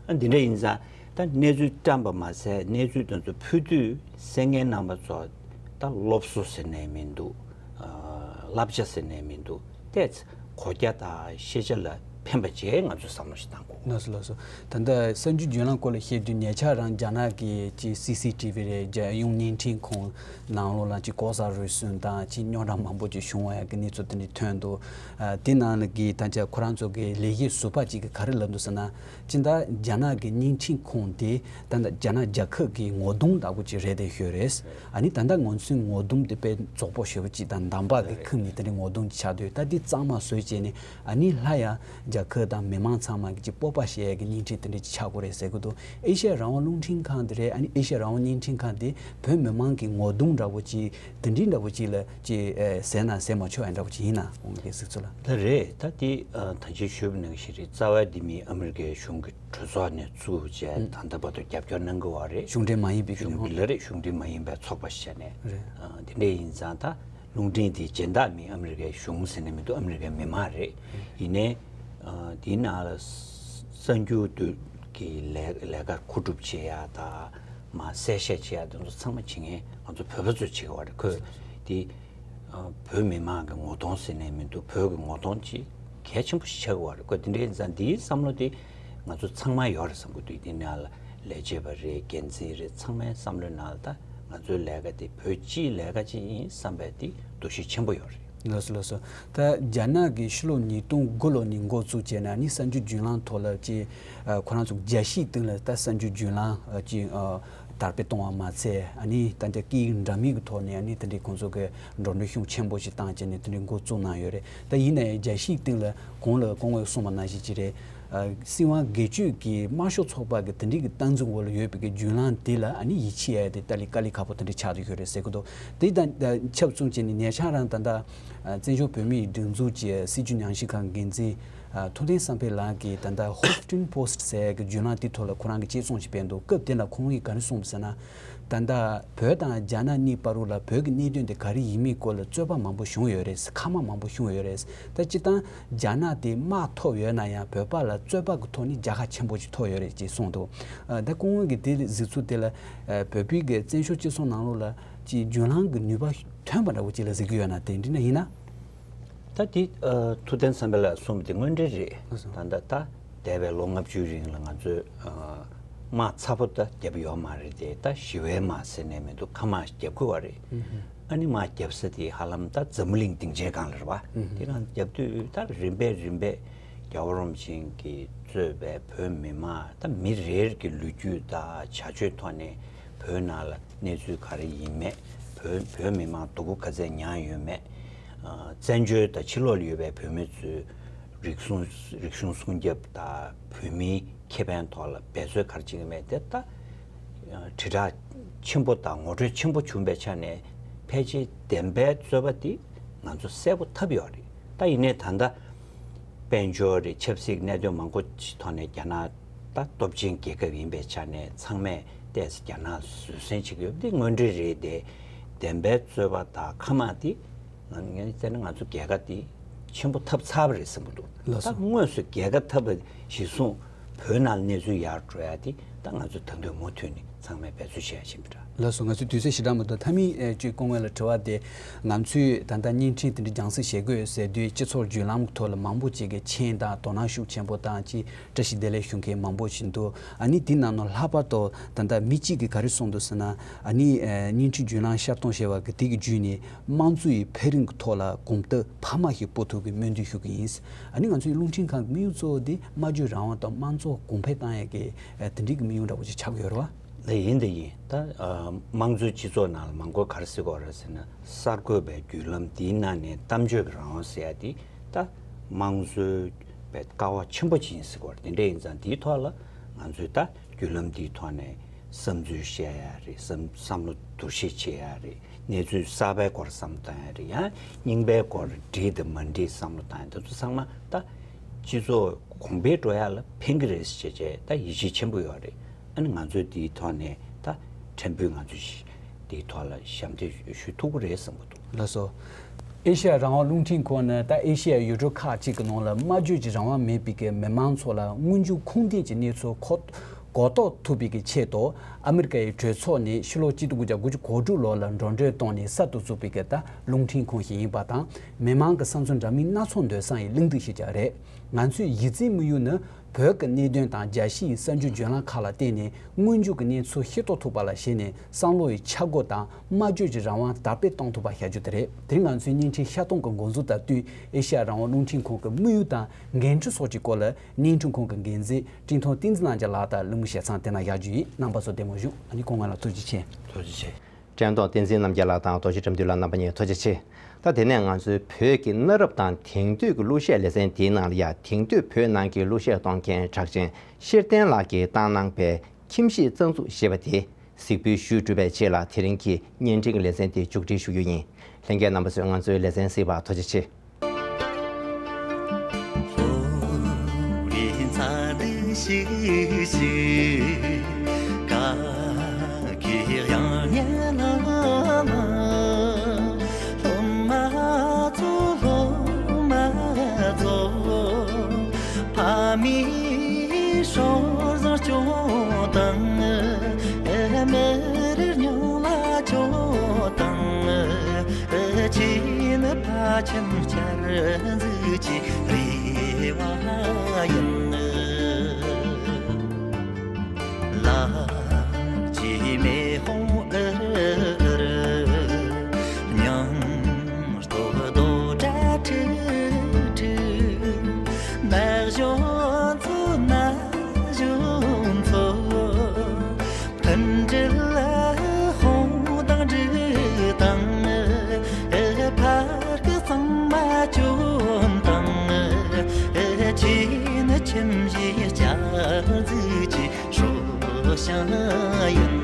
ཨ། འདི་འདྲ་ཡིན་ཙང་ད་གནས་ཚུལ་བཀྲམ་པ་མ་ཟད་གནས་ཚུལ་དེ་ཚོ་ཕུལ་དུས་གསན་མཁན་རྣམ་པ་ཚོ་ད་སློབ་གསོ་ཟེར་ནས་མི་འདུག། ཨ། བསླབ་བྱ་ཟེར་ནས་མི་འདུག། ཏོག་ཙམ་གོ་རྒྱ་དང་ཤེས་བྱ་ལ་ཕན་པ་བྱས་ང་ཚོས་བསམ་བློ་ཞིག་བཏང་དགོས། ལགས་སོ་ལགས་སོ། ད་ལྟ་གསར་འགྱུར་བརྒྱུད་ལམ་སྐོར་ལ་བཤད་དུས་ཉེ་ཆར་རང་རྒྱ་ནག་གི་ཅིག་སི་སི་ཊི་ཝི་རེད། རྒྱལ་ཡོངས་བརྙན་འཕྲིན་ཁང་ནང་ལོགས་ལ་ཅིག་ལྐོག་ཟ་རུལ་སུངས་དང་ཅིག་རྙོག་དྲ་མང་པོ་ཅིག་བྱུང་བ་ཡག་གི་གནས་ཚུལ་དེ་འདྲ་ཐོན་འདུག། ཨ། དེ་ནང་ལ་གི་ད་ཆ་ཁོ་རང་ཚོ་གི་ལས་ཀའི་ཟུར་པ་ཅིག་གིས་ག་རེ་ལབ་འདུག་ཟེར་ན། སྤྱིར་བཏང་རྒྱ་ནག་གི་བརྙན་འཕྲིན་ཁང་དེ་ད་ལྟ་རྒྱ་ནག་རྒྱལ་ཁབ་ཀྱི་ངོ་གདོང་ལྟ་བུ་ཅིག་རེད་བསྡད་ཡོད་རེད། ཨ་ནི་ད་ལྟ་ང་ཚོའི་ངོ་གདོང་དེ་དཔེ་རྫོགས་པོ་ཞེ་པོ་ཅིག་དང་འདམ་བག་གིས་ཁེངས་ནས་དེ་འདྲའི་ངོ་གདོང་ཅིག་ཆགས་བསྡད་ཡོད། ད་འདི་གཙང་མ་བཟོས་བྱས་ནས་ཨ་ནི་སླར་ཡང་རྒྱལ་ཁབ་དང་མི་མང་ཚང་མ་གི་ཅིག་སྤོབས་པ་བྱེད་ཡག་གི་བརྙན་འཕྲིན་དེ་འདྲ་ཅིག་ཆགས་དགོས་རེད་ཟེར་གི་འདུག། ཨེ་ཤ་ཡ་རང་དབང་རླུང་འཕྲིན་ཁང་དེ་རེད། ཨ་ནི་ཨེ་ཤ་ཡ་རང་དབང་བརྙན་འཕྲིན་ཁང་དེ་བོད་མི་མང་གི་ངོ་གདོང་འདྲ་བོ་ཅིག་དེ་འདྲའི་འདྲ་བོ་ཅིག་ལ་ཅིག་ཨེ་ཟེར་ན་ཟེར་མ་ཆོག་ཡ་འདྲ་བོ་ཅིག་ཡིན་ན་ཁོང་གི་གཟིགས་ཚུལ་ལ། ལགས་རེད། ད་དེ་ཨ་ད་ཅི་ཞུས་པ་ནང་བཞིན་རེད། རྩ་བ་འདི་མི་ཨ་མི་རི་ཀའི་གཞུང་གི་གྲོས་ཚོགས་ནས་བཙུགས་བྱས་ཨུ་ད་ལྟ་བར་དུ་རྒྱབ་སྐྱོར་གནང་གི་ཡོད་རེད། གཞུང་འབྲེལ་མ་ཡིན་པའི་གཞུང་འབྲེལ་ལ་རེད། གཞུང་འབྲེལ་མ་ཡིན་པའི་ཚོགས་པ་ཞིག་བྱས་ནས། རེད། ཨ་དེ་འདྲ་ཡིན་ཙང་ད་རླུང་འཕྲིན་དེ་སྦྱིན་བདག་མི་ཨ་མི་རི་ཀའི་གཞུང་ཟེར་ནས་མི་འདུག། ཨ་མི་རི་ཀའི་མི་མང་རེད། ཡིན་ནའི་ཨ་དེའི་ནང་ལ་གསར་འགྱུར་དེ་གི་ལས་ལས་ཀ་མཁོ་སྒྲུབ་བྱེད་ཡ་དང་མ་གསལ་བཤད་བྱེད་ཡ་དེ་ཚོ་ཚང་མ་བྱེད་མཁན་ང་ཚོ་བོད་པ་ཚོས་བྱེད་ཀྱི་ཡོད་རེད། ཁོས་དེ་ཨ་བོད་མི་མང་གི་ངོ་གདོང་ཟེར་ནས་མི་འདུག། བོད་ཀྱི་ངོ་གདོང་ཅིག་གལ་ཆེན་པོ་ཞིག་ཆགས་ཀྱི་ཡོད་རེད། ཁོས་དེ་འདྲ་ཡིན་ཙང་འདིའི་བསམ་བློ་དེ་ང་ཚོ་ཚང་མ་ཡོད་རེད་བསམ་གྱི་འདུག། དེ་ནང་ལ་ལས་བྱེད་པ་རེད། འགན་འཛིན་རེད། ཚང་མའི་བསམ་བློའི་ནང་ལ་ད་ང་ཚོའི་ལས་ཀ་དེ་བོད་སྤྱིའི་ལས་ཀ་ཅིག་ཡིན་བསམ་པའི་དེ་འདུ་ཤེས་ཆེན་པོ་ཡོད་རེད། ལགས་སོ་ལགས་སོ། ད་རྒྱ་ནག་གིས་ཕྱི་ལོ་ཉིས་སྟོང་དགུ་ལོ་ནས་འགོ་བཙུགས་བྱས་ནས་ནི་གསར་འགྱུར་བརྒྱུད་ལམ་ཐོག་ལ་ཅིག་ཨ་ཁོ་རང་ཚོ་རྒྱལ་སྤྱིའི་སྟེང་ལ་ད་གསར་འགྱུར་བརྒྱུད་ལམ་ཨ་ཅིག་ཨ་དར་སྤེལ་གཏོང་བ་མ་ཚད་ཨ་ནི་ད་ལྟ་སྐད་ཡིག་འདྲ་མིན་གྱི་ཐོག་ནས་ཨ་ནི་དེ་འདྲའི་ཁོང་ཚོ་གི་འགྲོ་གྲོན་ཤུགས་ཆེན་པོ་ཞིག་བཏང་བྱས་ནས་དེ་འདྲའི་འགོ་བཙུགས་གནང་ཡོད་རེད། ད་ཡིན་ནའི་རྒྱལ་སྤྱིའི་སྟེང་ལ་གོང་ལ་སྐུ་ངོས་གསུངས་པ་ནང་བཞིན་ཅིག་རེད། ཨ་སྲིད་དབང་སྒེར་གཅོད་ཀྱི་དམར་ཤོག་ཚོགས་པ་གི་དེ་འདྲའི་གི་སྟངས་འཛིན་འོག་ལ་ཡོད་པའི་གི་བརྒྱུད་ལམ་དེ་ལ་ཨ་ནི་ཡིད་ཆེས་ཡ་དེ་ཏ་ལི་དཀའ་ལས་ཁག་པོ་དེ་འདྲ་ཆགས་བསྡད་ཡོད་རེད་ཟེར་གི་འདུག། དེ་དང་ཆབས་གསུམ་བྱས་ནས་ཉེ་ཆར་རང་ད་ལྟ་ཨ་བཙན་བྱོལ་བོད་མིའི་སྒྲིག་འཛུགས་ཀྱི་སྲིད་བྱུས་ཉམས་ཞིབ་ཁང་འགན་འཛིན་ཨ་ཐུབ་བསྟན་བསམ་འཕེལ་ལགས་ཀྱིས་ད་ལྟ་Huffington Post་ཟེར་ཡ་གི་བརྒྱུད་ལམ་དེ་ཐོག་ལ་ཁོ་རང་གིས་དཔྱད་རྩོམ་ཞིག་སྤེལ་འདུག། སྐབས་དེ་ལ་ཁོང་གིས་ག་རེ་གསུངས་ཟེར་ན། ད་ལྟ་བོད་དང་རྒྱ་ནག་གཉིས་བར་དུ་ལ་བོད་ཀྱི་གནད་དོན་དེ་ག་རེ་ཡིན་མིན་སྐོར་ལ་རྩོད་པ་མང་པོ་བྱུང་ཡོད་རེད། ཁ་མ་མང་པོ་བྱུང་ཡོད་རེད། ད་སྤྱིར་བཏང་རྒྱ་ནག་དེ་དམག་ཐོབ་ཡོད་ན་ཡང་བོད་པ་ལ་རྩོད་པ་གི་ཐོག་ནས་རྒྱལ་ཁ་ཆེན་པོ་ཞིག་ཐོབ་ཡོད་རེད་ཅེས་གསུངས་འདུག། ཨ་ད་སྐུ་ངོ་གིས་དེ་གཟིགས་ཚུལ་དེ་ལ་ཨ་བོད་པའི་གི་བཙན་བྱོལ་སྤྱི་ཚོགས་ནང་ལོགས་ལ་ཅིག་བརྒྱུད་ལམ་གི་ནུས་པ་ཐོན་པ་འདྲ་བོ་ཅིག་ལ་གཟིགས་ཀྱི་ཡོད་ན། དེ་འདྲ་ན་ཡིན་ན། ད་དེ་ཨ་ཐུབ་བསྟན་བསམ་འཕེལ་ལགས་གསུངས་པ་དེ་དངོས་འབྲེལ་རེད། ལགས་སོ། ད་ལྟ་ད་འདས་པའི་ལོ་ལྔ་བཅུའི་རིང་ལ་ང་ཚོས་ཨ་དམག་ཚ་པོ་ད་བརྒྱབ་ཡོད་མ་རེད་དེ། ད་ཞི་བའི་དམག་ཟེར་ནས་མི་འདུག། མཁའ་དམག་བརྒྱབ་དགོས་པ་རེད། ཨ་ནི་དམག་བརྒྱབ་ས་དེ་ཧ་ལམ་ད་འཛམ་བུ་གླིང་སྡིངས་ཆའི་སྒང་ལ་རེད་པ། དེ་སྒང་བརྒྱབ་དུས་ད་རིམ་པས་རིམ་པས་རྒྱལ་བ་རིན་པོ་ཆེ་གིས་གཙོས་པའི་བོད་མི་མང་ད་མི་རེ་རེ་གི་ལོ་རྒྱུས་དང་བྱ་སྤྱོད་ཐོག་ནས་བོད་ནང་ལ་གནས་ཚུལ་ག་རེ་ཡིན་མེད། བོད་བོད་མི་མང་སྡུག་པོ་ག་ཚད་མྱངས་ཡོད་མེད། ཨ་བཙན་བྱོལ་དང་ཕྱི་ལོགས་ལ་ཡོད་པའི་བོད་མི་ཚོའི་རིག་གཞུང་རིག་གཞུང་སྲུང་སྐྱོབ་དང་བོད་མིའི་ཁེ་ཕན་ཐོག་ལ་འབད་རྩོལ་ག་རེ་བྱེད་ཀྱི་མེད་དེ། ད་དྲིལ་བསྒྲགས་ཆེན་པོ་དང་ངོ་སྤྲོད་ཆེན་པོ་བྱུང་བའི་ཆ་ནས་ཕལ་ཆེར་བདེན་པའི་རྩོད་པ་འདི་ང་ཚོ་གསལ་པོ་ཐབས་ཡོད་རེད། ད་ཡིན་ནའི་ད་ལྟ་དཔལ་འབྱོར་རེད། ཆབ་སྲིད་གནད་དོན་མང་པོ་ཅིག་ཐོག་ནས་རྒྱ་ནག་ད་སྟོབས་ཆེན་རྒྱལ་ཁབ་ཡིན་པའི་ཆ་ནས་ཚང་མས་ཏོག་ཙམ་རྒྱ་ནག་བཟོད་བསྲན་བྱེད་ཀྱི་ཡོད་པ་འདི་དངོས་འབྲེལ་རེད་དེ། བདེན་པའི་རྩོད་པ་དང་ཁ་དམག་དེ་ང་ངས་བལྟས་ན་ང་ཚོ་རྒྱལ་ཁ་དེ་ཆེན་པོ་ཐོབ་ཚར་བ་རེད་བསམ་གྱི་འདུག་ལགས་སོ། ད་དངོས་སུ་རྒྱལ་ཁ་ཐོབ་པ་གཞིར་བཟུང་བོད་ནང་གནས་ཚུལ་ཡར་འགྲོ་ཡ་དེ་ད་ང་ཚོ་ད་དུང་མུ་མཐུད་ནས་ཚང་མས་འབད་རྩོལ་བྱེད་ཡ་བྱེད་པ་འདྲ། ལགས་སོ། ང་ཚོའི་དུས་ཚོད་ཞེ་དྲག་མི་འདུག་མཐའ་མའི་ཨེ་ཅིག་སྐུ་ངོ་ལ་དྲི་བ་དེ། ང་ཚོས་ད་ལྟ་བརྙན་འཕྲིན་དེ་འདྲ་རྒྱང་སྲིང་བྱེད་དགོས་ཟེར་དུས་སྤྱི་ཚོགས་བརྒྱུད་ལམ་གྱི་ཐོག་ལ་མང་པོ་ཅིག་གིས་མཁྱེན་དང་དོ་སྣང་ཤུགས་ཆེན་པོ་བཏང་ཅིག་བཀྲ་ཤིས་བདེ་ལེགས་ཞུ་མཁན་མང་པོ་ཞིག་འདུག་ཨ་ནི་དེ་ནང་ནས་ལྷག་པར་དུ་ད་ལྟ་མི་གཅིག་གིས་ག་རེ་གསུངས་འདུག་ཟེར་ན། ཨ་ནི་ཨེ་བརྙན་འཕྲིན་བརྒྱུད་ལམ་ཤར་གཏོང་བྱས་པ་གི་དེ་གི་བརྒྱུད་ནས་དམངས་གཙོ་ཡི་འཕེལ་རིམ་གྱི་ཐོག་ལ་གོམ་སྟབས་འཕར་མ་ཞིག་སྤོ་ཐུབ་པའི་སྨོན་འདུན་ཞུ་གི་ཡིན། ཨ་ནི་ང་ཚོའི་རླུང་འཕྲིན་ཁང་གི་དམིགས་ཡུལ་གཙོ་བོ་དེ་སྨྲ་བརྗོད་རང་དབང་དང་དམངས་གཙོ་གོང་འཕེལ་བཏང་ཡས་ཀྱི་ཨེ་དེ་འདྲའི་གི་དམིགས་ཡུལ་འདྲ་བོ་ཅིག་ཆགས་ཡོད་རེད་བ། ལགས་ཡིན་དེ་ཡིན། ད་ཨ་དམངས་གཙོའི་སྤྱི་ཚོགས་ནང་ལ་མང་པོས་ག་རེ་ཟེར་གྱི་ཡོད་རེད་ཟེར་ན། གསར་འགོད་པའི་བརྒྱུད་ལམ་འདིའི་ནང་ནས་གཏམ་བརྗོད་ཀྱི་རང་དབང་ཟེར་ཡ་དེ་ད་དམངས་གཙོའི་པའི་ཀ་བ་ཆེན་པོ་ཅིག་ཡིན་ཟེར་གྱི་ཡོད་རེད། དེ་འདྲ་ཡིན་ཙང་དེའི་ཐོག་ལ་ང་ཚོས་ད་བརྒྱུད་ལམ་འདིའི་ཐོག་ནས་བསམ་ཚུལ་བཤད་ཡ་རེད། བསམ་བསམ་བློ་བསྡུར་ཞིབ་བྱེད་ཡ་རེད། གནས་ཚུལ་གསར་པའི་སྐོར་བསམ་བློ་བཏང་ཡ་རེད། ཡང་རྙིང་པའི་སྐོར་འགྲིག་དང་མ་འགྲིག་བསམ་བློ་བཏང་ཡ་དེ་ཚོ་ཚང་མ་ད་སྤྱི་ཚོགས་གོང་འཕེལ་འགྲོ་ཡ་ལ་ཕན་གྱི་རེད་ཟེར་བྱས་ད་ཡིད་ཆེས་ཆེན་པོ་ཡོད་རེད། ཨ་ནི་ང་ཚོས་དེའི་ཐོག་ནས་ད་ཕྲན་བུ་ང་ཚོས་དེའི་ཐོག་ལ་ཞབས་འདེགས་ཞུ་ཐུབ་ཀྱི་རེད་བསམ་གྱི་འདུག་ལགས་སོ། ཨེ་ཤ་ཡ་རང་དབང་རླུང་འཕྲིན་ཁང་ནི་ད་ཨེ་ཤ་ཡའི་ཡུལ་གྲུ་ཁག་ཅིག་གི་ནང་ལ་སྨྲ་བརྗོད་ཀྱི་རང་དབང་མེད་པའི་གི་མི་མང་ཚོ་ལ་དངོས་འབྱོར་ཁུངས་ལྡན་གྱི་གནས་ཚུལ་མཁོ་གོ་རྟོགས་ཐུབ་པའི་གི་ཆེད་དུ། ཨ་མི་རི་ཀའི་གྲོས་ཚོགས་ནས་ཕྱི་ལོ་གཅིག་སྟོང་དགུ་བརྒྱ་དགུ་བཅུ་གོ་དྲུག་ལོ་ལ་འགྲོ་གྲོན་བཏང་ནས་གསར་དུ་བཙུགས་པའི་གི་ད་རླུང་འཕྲིན་ཁང་ཞིག་ཡིན་པ་དང་། མི་མང་གི་བསམ་ཚུལ་འདྲ་མིན་སྣ་ཚོགས་འདོན་ས་ཡི་གླེང་སྟེགས་ཤིག་ཀྱང་རེད། ང་ཚོའི་གཞི་རྩའི་དམིགས་ཡུལ་ནི། བོད་ཀྱི་གནད་དོན་དང་རྒྱལ་སྤྱིའི་གསར་འགྱུར་བརྗོད་ལམ་ཁག་ལ་བརྟེན་ནས་དངོས་འབྱོར་གྱི་གནས་ཚུལ་ཤེས་རྟོགས་ཐུབ་པ་ལ་གཞིགས་ནས་བསམ་བློ་ཡི་འཆར་སྒོ་དང་སྨྲ་བརྗོད་ཀྱི་རང་དབང་དར་སྤེལ་གཏོང་ཐུབ་པ་བྱ་རྒྱུ་དེ་རེད། དེ་རིང་ང་ཚོའི་བརྙན་འཕྲིན་ཤར་གཏོང་གི་འགོ་འཛུགས་དང་བསྟུན་ཨེ་ཤ་ཡ་རང་དབང་རླུང་འཕྲིན་ཁང་གི་དམིགས་ཡུལ་དང་འགན་འཁྲི་སོགས་ཀྱི་སྐོར་ལ་བརྙན་འཕྲིན་ཁང་གི་འགན་འཛིན་བཀྲས་མཐོང་བསྟན་འཛིན་ལགས་ཀྱི་ལག་བསྟར་གླེང་མོལ་བྱེད་མཚམས་དེ་ན་བཞག་རྒྱུ་ཡིན། རྣམ་པ་ཚོ་བདེ་མོ་བཞུགས། ཨ་ནི་སྐུ་ངོ་ལ་ཐུགས་རྗེ་ཆེ། ཐུགས་རྗེ་ཆེ། བཀྲས་མཐོང་བསྟན་འཛིན་རྣམ་རྒྱལ་ལགས་དང་རྡོ་རྗེ་བཀྲ་འདུས་ལགས་རྣམ་པ་གཉིས་ཐུགས་རྗེ་ཆེ། ད་དེ་ནས་ང་ཚོའི་བོད་ཀྱི་གནའ་རབས་དང་དེང་དུས་ཀྱི་གླུ་གཞས་ལེ་ཚན་དེའི་ནང་ལ་ཡང་དེང་དུས་བོད་ནང་གི་གླུ་གཞས་གཏོང་མཁན་གྲགས་ཅན་ཤེར་བསྟན་ལགས་ཀྱིས་བཏང་གནང་པའི་ཁྱིམ་གཞིས་རྩ་འཛུགས་ཞེས་པ་དེ་གཟིགས་འབུལ་ཞུས་གྲུབ་པའི་རྗེས་ལ་དེ་རིང་གི་བརྙན་འཕྲིན་གྱི་ལེ་ཚན་དེ་མཇུག་སྒྲིལ་ཞུ་རྒྱུ་ཡིན། ལྷན་རྒྱས་རྣམ་པ་ཚོས་ང་ཚོའི་ལེ་ཚན་གཟིགས་པར་ཐུགས་རྗེ་ཆེ། ཁྱེད་ནི་ཕ་ཁྱིམ་བསྐྱར་འཛུགས་ཀྱི་རེ་བ་ཡིན། ལ་ཅི་མེ་ཧོང་ཨེ་རེ་ཉང་སྟོད་རྡོ་བྲག་ཁྲི་ཁྲི་ནག་གཞོན་ཚོ་ནག་གཞོན་ཚོ། མཐུན་སྒྲིལ་ཧོང་དང་འབྲུ་དང་། ཕར་གི་གཙང་མ་གྱོན་དང་། ཁྱེད་ནི་ཁྱིམ་གཞིས་བསྐྱར་འཛུགས་ཀྱི་ཧྲོ་ཤང་ཡིན།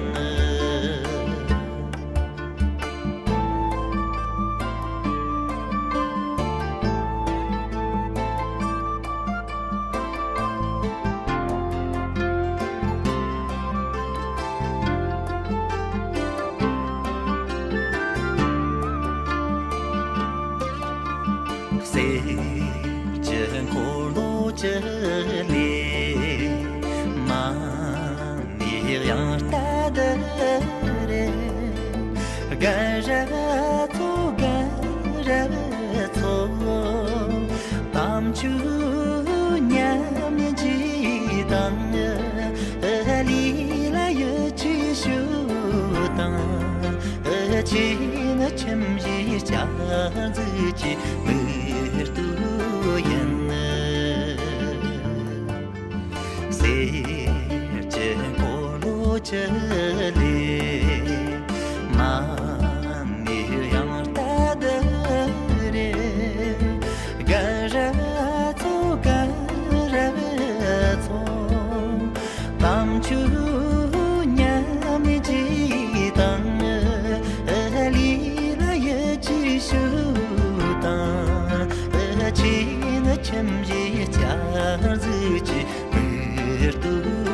གསེར་གྱི་འཁོར་ལོ་བཅུ་ལས་མ་ནི་ཡང་ལྟ་དུ་རེ། རྒན་རབས་ཚོ་རྒན་རབས་ཚོ། དམ་ཆོས་ཉམས་བཞེས་དང་། ལས་ལ་ཡིད་ཆེས་ཞུ་དང་། ཁྱེད་ནི་ཁྱིམ་གཞིས་བསྐྱར་འཛུགས་ཀྱི་མིག་ལྟོས་ཡིན། གསེར་གྱི་འཁོར་ལོ་བཅུ་ལས་མ་ནི་ཡང་ལྟ་དུ་རེ། རྒན་རབས་ཚོ་རྒན་རབས་ཚོ། དམ་ཆོས་ཉམས་བཞེས་དང་། ལས་ལ་ཡིད་ཆེས་ཞུ་དང་། ཁྱེད་ནི་ཁྱིམ་གཞིས་བསྐྱར་འཛུགས་ཀྱི་མིག་ལྟོས་